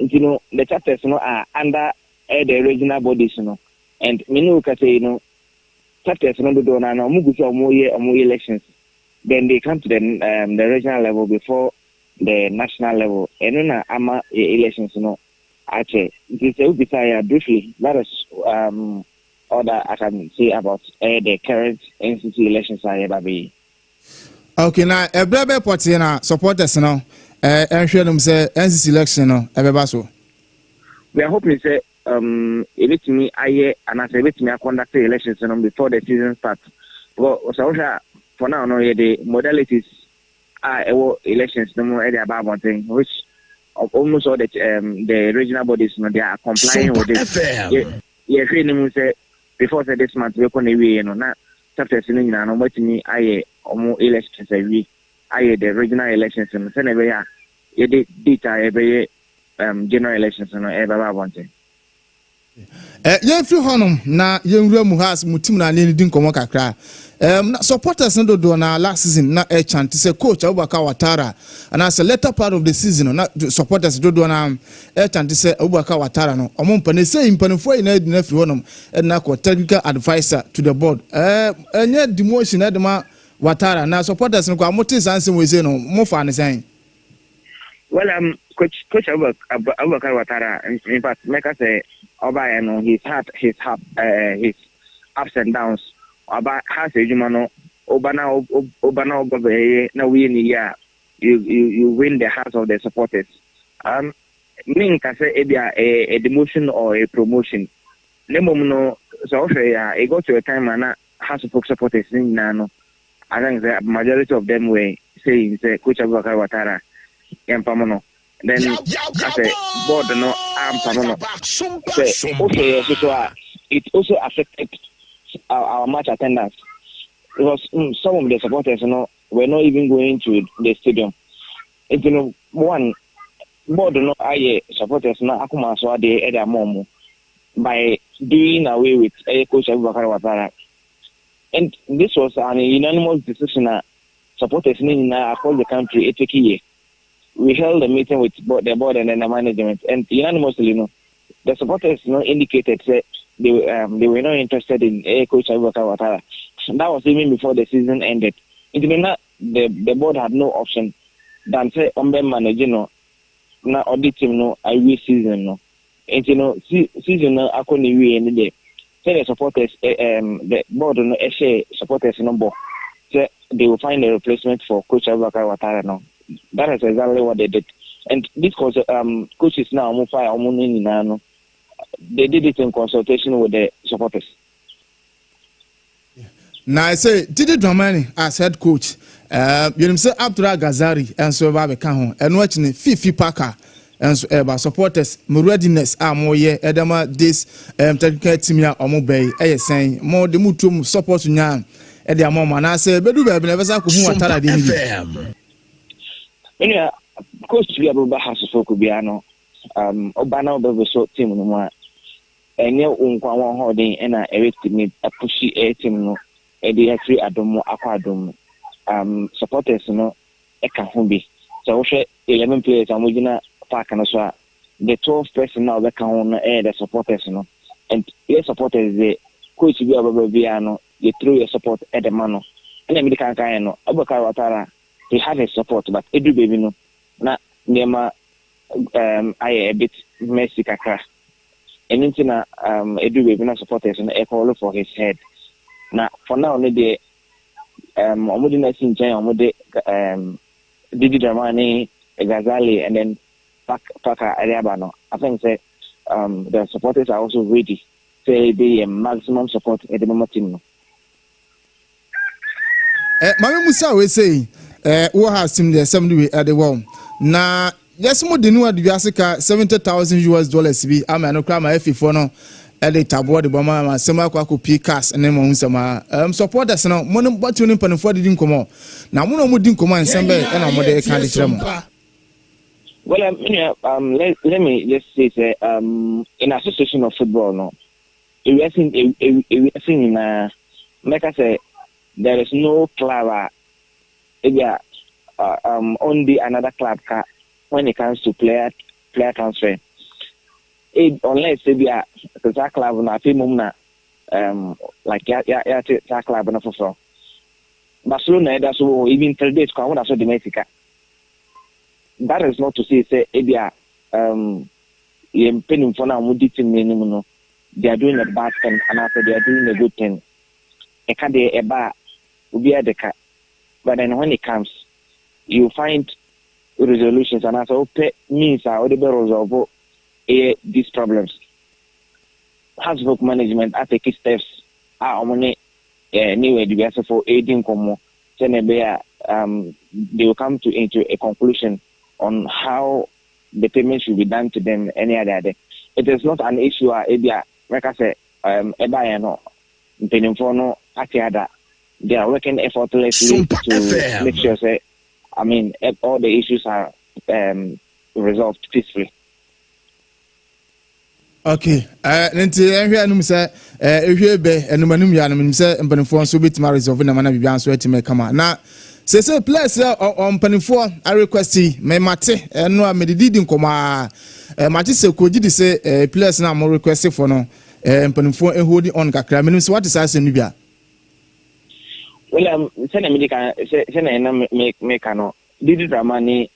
Nti no the chapters no are under ɛyɛ the regional bodies no, and me ne wo kasa yi no, chapters no dodoɔ no ano wɔn gu so a wɔyɛ wɔn elections, then they come to the regional level before the national level. Ɛno na ama yɛ elections no akyɛ. Nti sɛ wobisa yɛ a, briefly, that is all that I can say about the current NCC elections a yɛba bɛyi. Okay, na ɛbrɛ bɛ pɔtee na supporters no ɛnhwɛ nom sɛ NCC election no ɛbɛba so? We are hoping sɛ ebetumi ayɛ anaasɛ ebetumi aconduct elections no before the season starts, because sɛ wohwɛ a, for now no, yɛde modalities a ɛwɔ elections no mu ɛde aba abɔnten, which almost all the regional bodies no, they are complying with it. Yɛhwɛ ne mu sɛ before sɛ this month bɛkɔ na ewie no, na chapters no nyinaa no, wɔatumi ayɛ wɔn elections awie, ayɛ the regional elections no, sɛnea ɛbɛyɛ a yɛde date a yɛbɛyɛ general elections no ɛbɛba abɔnten. Yɛmfiri hɔnom na yɛnwura mu ha mu team na ne di nkɔmmɔ kakra. Na supporters no dodoɔ na last season na ɛkyante sɛ coach Abubakar Watara, anaasɛ later part of the season no, na supporters dodoɔ na ɛkyante sɛ Abubakar Watara no ɔmo mpa ne sɛ mpanimfoɔ nyinaa di n'afiri hɔnom ɛde akɔ technical adviser to the board. Ɛnyɛ demotion ɛde ma Watara na supporters no kɔ a mote saa nsɛm wɔ ese no, mo fa ne sɛn? Well, Coach Abubakar Watara, in fact, mɛka sɛ ɔbaeɛ no, he's had his ups and downs. Ɔba ha sɛ adwuma no, ɔba na ɔba bɛyɛ na woyɛ ne yie a, you win the hearts of the supporters. Me nka sɛ ebi a demotion or a promotion. Ne mmom no, sɛ ɔhwɛ yɛ a, it got to a time a na Hearts of Oak supporters ne nyinaa no, I think the majority of them were saying sɛ Coach Abubakar Watara yɛmpam no. Then asɛ board no ampam no, sɛ wohwɛ yɛ so so a, it also affected our match attendance, because some of the supporters no were not even going to the stadium. Nti no, one board no ayɛ supporters no akoma so adeɛ ɛde ama ɔmo by doing away with ɛyɛ Coach Abubakar Watara, and this was an unanimous decision a supporters no nyinaa across the country etake yɛ. We held a meeting with the board and then the management, and unanimously, the supporters indicated that they were not interested in coach Abubakar Watara. That was even before the season ended. Nti the board had no option than sɛ ɔmbɛ manage no na ɔde team no awie season no. Nti no season no akɔ ne wie no deɛ, sɛdeɛ supporters the board no ɛhyɛ supporters no bɔ sɛ they will find a replacement for Coach Abubakar Watara no, that is exactly what they did. And this coaches now ɔmo fire ɔmo no nyinaa no, they did it in consultation with the supporters. Na sɛ Didi Dramani as head coach, yɛnim sɛ Abdullah Gazari nso ɛba abɛka ho. Ɛno akyi no, Fifi Parker nso ɛba. Supporters mo readiness a moyɛ ɛdɛma this technical team a ɔmo bɛyi ɛyɛ sɛn? Mo de mo tuom support nyaa ɛde ama ɔmo, anaasɛ bɛdu baabi na ɛbɛsa akɔhu Watara deɛ no bi? Menua, coach bi a bɛba Hearts of Oak biara no, ɔba na ɔbɛbɛ so team no mu a, ɛnyɛ wo nkwa wɔn ahoɔden ɛna ɛbɛtumi apush ɛyɛ team no ɛde afiri adom mu akɔ adom mu. Supporters no ɛka ho bi. Sɛ wohwɛ 11 players a wɔgyina park no so a, the 12 person na ɔbɛka ho no ɛyɛ the supporters no. And yɛ supporters de, coach bi a ɔbɛba biara no, yɛ throw yɛ support ɛde ma no. Ɛna ebi de kankan yɛ no, Abubakar Watara, he had his support, but edu baabi no na nneɛma ayɛ a bit messy kakra. Ɛno nti na edu baabi na supporters no ɛcall for his head. Na for now no deɛ, ɔmo de no asi nkyɛn a, ɔmo de Didi Dramani, Gazali and then Parker ɛde aba no, I think sɛ the supporters are also ready sɛ ebe yɛ maximum support ɛde mama team no. Maame Musa, wei sei wɔ ha sim deɛ sɛm de wei ɛde wɔ na yɛsɛ mo de no ade wiase ka US$70,000 bi ama ɛno koraa ma afifoɔ no. Ɛde taboɔ de bɔ ma ma asɛm akɔ akɔpie cars ne mo nsɛm a supporters no, mo ne bɔtew ne mpanimfoɔ de di nkɔmmɔ na mo na mo di nkɔmmɔ a, nsɛm bɛyɛ ɛna mo de ka de kyerɛ mo? Well, let me just say, in association of football, no, ewiase nyinaa, mɛka sɛ there is no club a ebi a only another club ka when it comes to player transfer. Unless ebi a saa club no afei mom na like ya ya ya te saa club no foforɔ. Barcelona ɛda so wɔ hɔ even till date kwan wɔda so de ma sika. That is not to say sɛ ebi a yɛn mpanimfoɔ no a wɔdi team no anim no, they are doing a bad thing anaasɛ they are doing a good thing. Ɛka deɛ ɛba a, obiara de ka, but then when it comes, you find resolutions anaasɛ wopɛ means a wode bɛ resolve ɛyɛ these problems. Hearts of Oak management atake steps a wɔn ne ne wɔ Edubiasefo ɛredi nkɔmmɔ sɛnea ɛbɛyɛ a they will come to into a conclusion on how the payment should be done to them ɛne ade ade. It is not an issue a ebi a mɛka sɛ ɛbaeɛ no mpanimfoɔ no ate ada. They are working effortlessly Sumpa to FM. make sure sɛ, I mean, all the issues are resolved peacefully. Okay, ne nti ɛhwɛ anum sɛ ehwɛ bɛ ɛnum anum yɛ anum sɛ mpanimfoɔ nso bɛtumi aresolve na mana biribiara nso atumi kama. Na sese players ɛ ɔ mpanimfoɔ arequest yi, mɛ mate ɛno a mɛde didi nkɔmɔ a mate sɛ kò di sɛ players na mo request for no, mpanimfoɔ ɛhold on kakra. Mɛnim sɛ wate saa asɛm no bi a. Well, sɛnea mede ka sɛ sɛnea ɛna meka no, Didi Dramani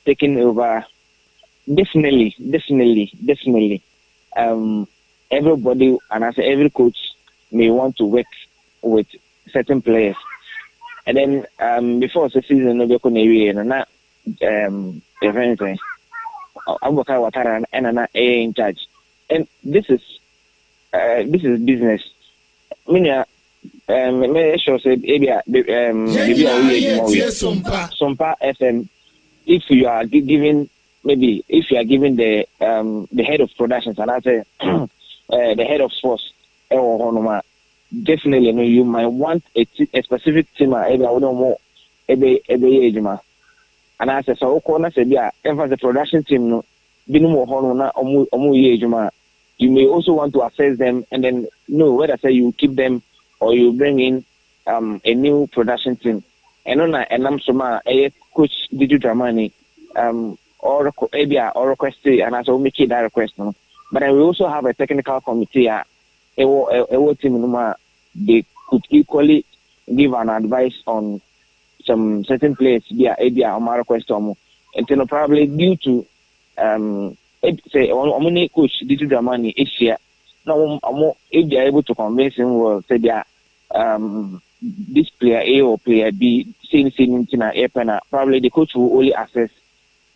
taking over, definitely, definitely, definitely, everybody and I say every coach may want to work with certain players. And then before the season no bɛkɔ na ewie no na yɛfrɛ no sɛ Abubakar Watara ɛna na ɛyɛ in charge. And this is business. Me nua, me sure sɛ ebi a bibi a woyɛ adwuma woyɛ Sompa FM, if you are giving, maybe if you are giving the head of productions and I say the head of sports ɛwɔ hɔ nom a, definitely no, you might want a specific team a ebi a wɔde wɔn ebe ɛbɛyɛ adwuma, anaasɛ sɛ wokɔ na sɛ bi a ɛnfa sɛ production team no binom wɔ hɔ no na ɔmo yɛ adwuma a, you may also want to assess them and then know whether say you keep them or you bring in a new production team. Ɛno na ɛnam so ma ɛyɛ Coach Didi Dramani or ebi a or request anaasɛ o make that request no. But then we also have a technical committee a ɛwɔ team no mu a they could equally give an advice on some certain players bi a ebi a ɔmo request ɔmo. Nti no, probably due to sɛ ɔmo ne Coach Didi Dramani ahyia na ɔmo if they are able to convince him well sɛ they this player A or player B same nti na ɛpɛ na probably the coach will only assess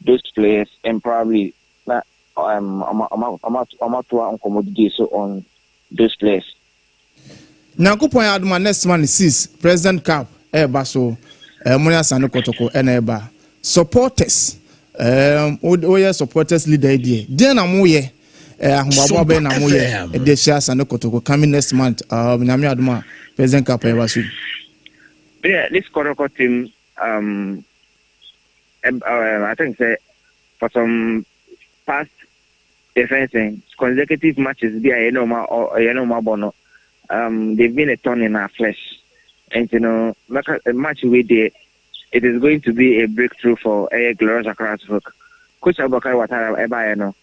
those players and probably na ɔmo atoa nkɔmmɔdidi so on those players. Nyankopɔn yɛ adoma, next month 6, President Cup ɛɛba so. Mo ne Asante Kɔtɔkɔ ɛna ɛba. Supporters, woyɛ supporters leader yi deɛ, deɛ na moyɛ ahobaboa bɛyɛ na moyɛ ɛde ahyia Asante Kɔtɔkɔ coming next month, Nyame adoma, President Cup ɛɛba so yi? Yeah, this Kotoko team, I think sɛ for some past defense consecutive matches bi a yɛne ɔmo abɔ no, they've been a thorn in our flesh. And match wei deɛ, it is going to be a breakthrough for a Glorious Accra Folk. Coach Abubakar Watara ɛbaeɛ no,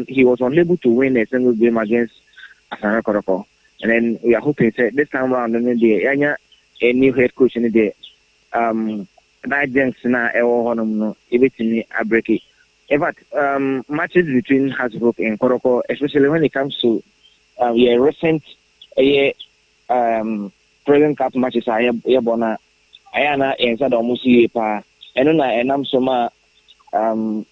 he was unable to win a single game against Asante Kotoko. And then we are hoping sɛ this time round no deɛ, yɛanya a new head coach no deɛ, that jinx na ɛwɔ hɔnom no ebetumi abreak. In fact, matches between Hasbrook and Kotoko, especially when it comes to yeah, recent President Cup matches a yɛbɔ na ɛyɛ ana yɛn nsa da ɔmo so yie paa. Ɛno na ɛnam so ma some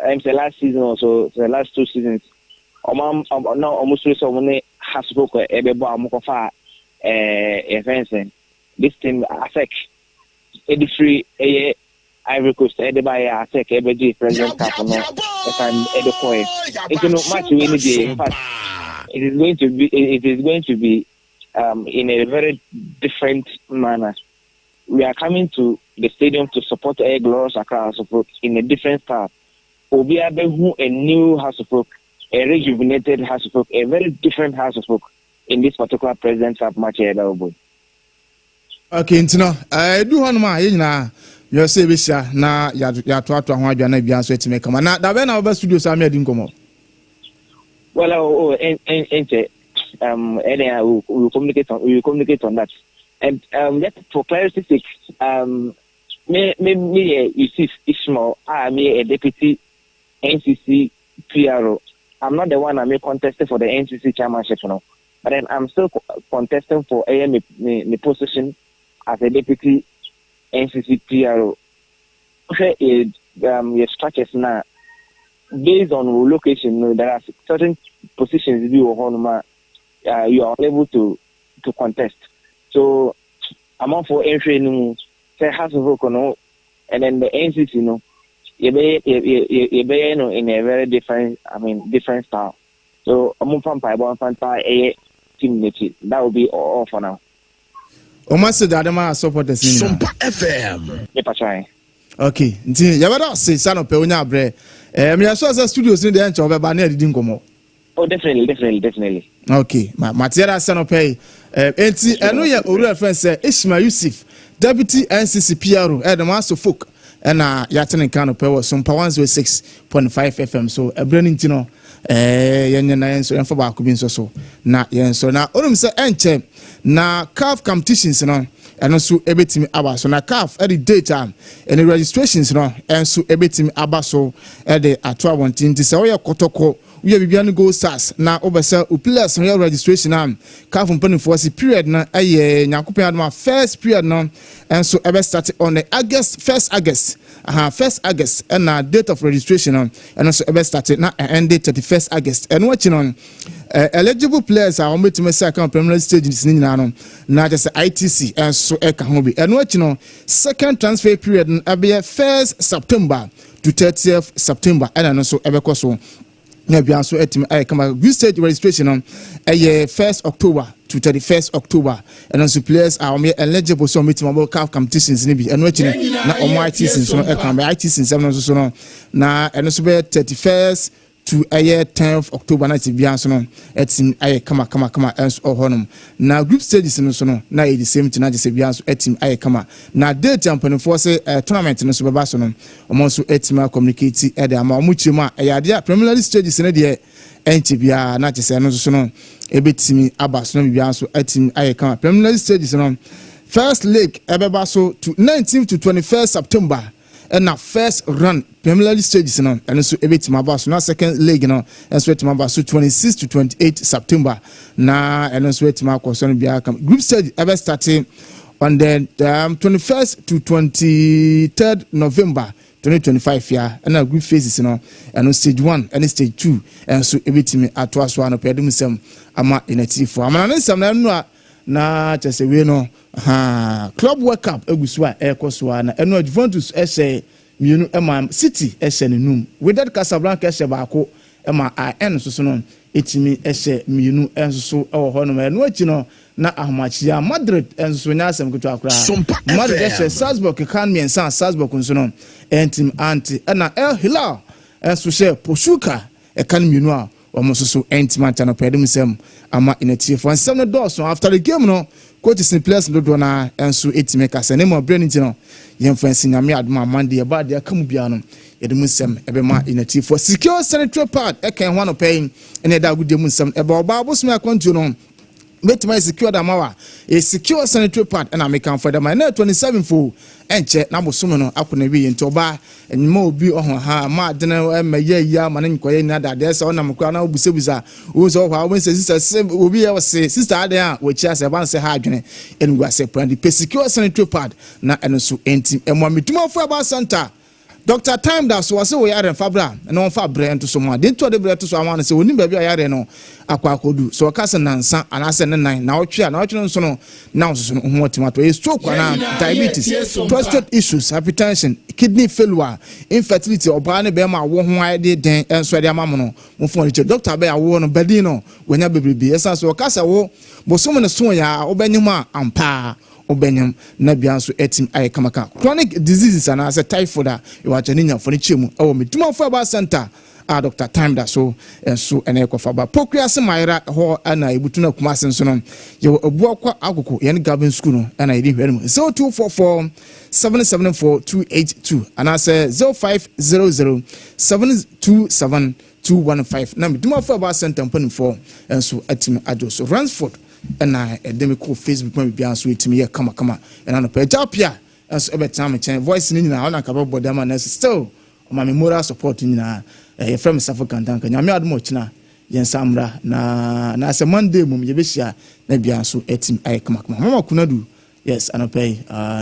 sɛ last season or so, the last two seasons, ɔmo na ɔmo soro sɛ ɔmo ne Hasbrook ɛbɛbɔ a ɔmo kɔfa yɛfɛn sɛ this team ASEC ɛde firi ɛyɛ Ivory Coast ɛde ba yɛ ASEC ɛbɛgye President Cup no ɛsan ɛde kɔɛ. Nti no, match wei ni deɛ, in fact, It is going to be in a very different manner. We are coming to the stadium to support Air Glorious Accra Hearts of Oak in a different style. Obiara bɛhu a new Hearts of Oak, a rejuvenated Hearts of Oak, a very different Hearts of Oak in this particular President Cup match a yɛbɛbɔ yi. Okay, nti no, ɛdu hɔnom a yɛn nyinaa yɛ sɛ yɛbɛhyia na yɛatoatoa ho adwa na bia nso atumi kama. Na dabɛn na wobɛ studio saa me adi nkɔmmɔ? Well, oh, nkyɛ, ɛnɛ we will communicate on that. And just for clarity's sake, me yɛ Yusuf Ishmael, a me a deputy NCC PRO. I'm not the one I'm contesting for the NCC chairmanship, no. But then I'm still contesting for a me position as a deputy NCC PRO. Okay, your structures now based on location, no, there are certain positions you you are unable to contest. So I'm for entry no sɛ Hearts of Oak no and then the NCC no, yɛbɛyɛ no in a very different, I mean, different style. So ɔmo nfa mpaebɔ nfa nta ɛyɛ team n'akyi. That will be all for now. Ɔmo ase dade ma supporters ni nyinaa. Sompa FM. Mepa kyɛw. Okay, nti yɛbɛda ase sa no pɛ wonya abrɛ meyɛ sure sɛ studios ni deɛ nkyɛn wɔbɛba ne adidi nkɔmmɔ. Oh, definitely, definitely, definitely. Okay, ma mate yɛda ase no pɛ yi. Enti ɛno yɛ owura fɛn sɛ Ishmael Yusuf, deputy NCC PRO ɛdɛm aso folk, ɛna yɛate ne nka no pɛ wɔ Sompa 106.5 FM so. Ɛberɛ no nti no, yɛnyɛ na yɛn nso yɛmfa baako bi nso so na yɛn nso na onim sɛ ɛnkyɛ na CAF competitions no, ɛno nso ɛbɛtumi aba so, na CAF ɛde date a ɛne registrations no ɛnso ɛbɛtumi aba so ɛde ato abɔnten. Nti sɛ woyɛ Kɔtɔkɔ, woyɛ Bibiani Gold Stars na wobɛ sɛ wo players no yɛ registration a, CAF mpanimfoɔ si period no ɛyɛ Nyankopɔn adom a, first period no ɛnso ɛbɛ start on the August, 1st August, aha, 1st August ɛna date of registration no ɛno nso ɛbɛ start na ɛnde 31st August. Ɛno akyi no, eligible players a wɔn bɛtumi sɛ aka preliminary stages ne nyinaa no, na kyerɛ sɛ ITC ɛnso ɛka ho bi. Ɛno akyi no, second transfer period no ɛbɛyɛ 1st September to 30th September, ɛna ɛno nso ɛbɛkɔ so na bia nso ɛtumi ayɛ kama. Group stage registration no ɛyɛ 1st October to 31st October. Ɛno nso players a wɔn yɛ eligible sɛ wɔn bɛtumi abɔ CAF competitions no bi. Ɛno akyi no na wɔn ITC nso no ɛka bɛ ITC nsɛm no nso so no, na ɛno nso bɛyɛ 31st to ɛyɛ 10th October, na ti bia nso no ɛtumi ayɛ kama kama kama ɛnso ɛwɔ hɔnom. Na group stages no nso no na yɛ the same thing, na gye sɛ bia nso ɛtumi ayɛ kama. Na date a mpanimfoɔ sɛ tournament no nso bɛba so no, wɔn nso ɛtumi acommunicate ɛde ama wɔn kyerɛ mu a ɛyɛ adeɛ a preliminary stages no deɛ ɛnkyɛ biara na kyerɛ sɛ ɛno nso so no ɛbɛtumi aba so na biribiara nso ɛtumi ayɛ kama. Preliminary stages no, first leg ɛbɛba so to 19th to 21st September, ɛna first round preliminary stages no ɛno nso ɛbɛtumi aba so, na second leg no ɛnso ɛtumi aba so 26 to 28 September, na ɛno nso ɛtumi akɔ so no biara kam. Group stage ɛbɛ start on the 21st to 23rd November 2025 ya, ɛna group phases no ɛno stage one ɛne stage two ɛnso ɛbɛtumi atoa so. Anɔpɛ ɛdum nsɛm ama ɛnatifoɔ amana ne nsɛm na ɛno a na kyerɛ sɛ wei no ha, Club World Cup egu so a ɛrekɔ so a, na ɛno Juventus ɛhyɛ mmienu ɛma City ɛhyɛ ne num, Wydad Casablanca ɛhyɛ baako ɛma ɛn nso so no ɛtumi ɛhyɛ mmienu ɛnso so ɛwɔ hɔnom. Ɛno akyi no na ahomakyia Madrid ɛnso so nyɛ asɛm ketewa koraa. Madrid ɛhyɛ Salzburg keka mmiɛnsa a Salzburg nso no ɛntim ante, ɛna El Hilal ɛnso hyɛ Pachuca ɛka no mmienu a wɔn nso so ɛntim ante. No pɛɛde mu nsɛm ama ɛnatiefoɔ nsɛm no dɔɔso. After the game no, coaches ne players dodoɔ na ɛnso ɛtumi kasa ne mu abere no. Nti no yɛmfa nsi Nyame adom a Monday ɛba adeɛ aka mu biara no, yɛde mu nsɛm ɛbɛma ɛnatiefoɔ. Secure sanitary pad ɛka ho anɔpɛ yi ɛne ɛda agodie mu nsɛm ɛba. Ɔbaa bosome akwantuo no bɛtumi ayɛ secure dama wa a secure sanitary pad ɛna mekamfo dama. Ɛna 27 fo ɛnkyɛ na bosome no akɔ na wie, nti ɔbaa ɛnyima obi ɔho ha ma ade no ɛmɛ yɛ yia ma ne nkɔyɛ nyina dadeɛ sɛ ɔnam koraa na wobusabusa wohu sɛ ɔhɔ a wobɛhu sɛ sister sɛ obi yɛ ɔse sister adeɛ a wɔakyi asɛ ɛba no sɛ ha adwene ɛnu gu asɛ pran de pɛ secure sanitary pad na ɛno nso ɛnti ɛmoa metumafo ɛba center. Dr Time da so wɔsɛ wɔyɛ mfa berɛ a na wɔmfa berɛ nto so mu a deɛ nti ɔde berɛ to so ama no sɛ wɔnim baabi a yɛare no akɔ akɔdu sɛ wɔka sɛ nansa anaasɛ ne nan na wɔtwe a na wɔtwe no nso no na wɔsoso no ho atumi atɔ. Ɛyɛ stroke anaa diabetes, prostate issues, hypertension, Kidney failure, infertility, ɔbaa ne bɛrima awo ho ayɛ de den nso ɛde ama mo no, mo fɔn kyɛ doctor bɛyɛ awo no bɛdin no wɔnya bebrebe. Ɛsan so ɔka sɛ wo bosom ne so yɛ a, wobɛnyim a ampaa wobɛnyam na bia nso ɛtim ayɛ kamaka. Chronic diseases anaasɛ typhoid a ɛwɔ akyɛ ne nyafo no kyɛ mu ɛwɔ Medumafo Herbal Center a Dr Time da so nso ɛna ɛkɔfa ba Pokuase Mayera hɔ, ɛna ebutu no Kumase nso no yɛwɔ Abuakwa Akoko yɛne Gavin School no ɛna yɛde hwɛ no mu 0244 774 282 anaasɛ 0500 727 215 na Medumafo Herbal Center mpanimfoɔ nso atumi adwo so. Ransford ɛna ɛde me kɔ Facebook ma biribiara nso ɛtumi yɛ kamakama. Ɛna nɔpɛ agya pia nso ɛbɛtena me nkyɛn, voice no nyinaa ɔna nka bɛbɔ dɛm a, nanso still ɔma me moral support nyinaa. Yɛfrɛ me Safo Kantanka. Nyame adom, ɔkyena yɛn nsa mmra na sɛ Monday mom yɛbɛhyia na bia nso ɛtumi ayɛ kamakama. Mama Kunadu, yes, anɔpɛ yi.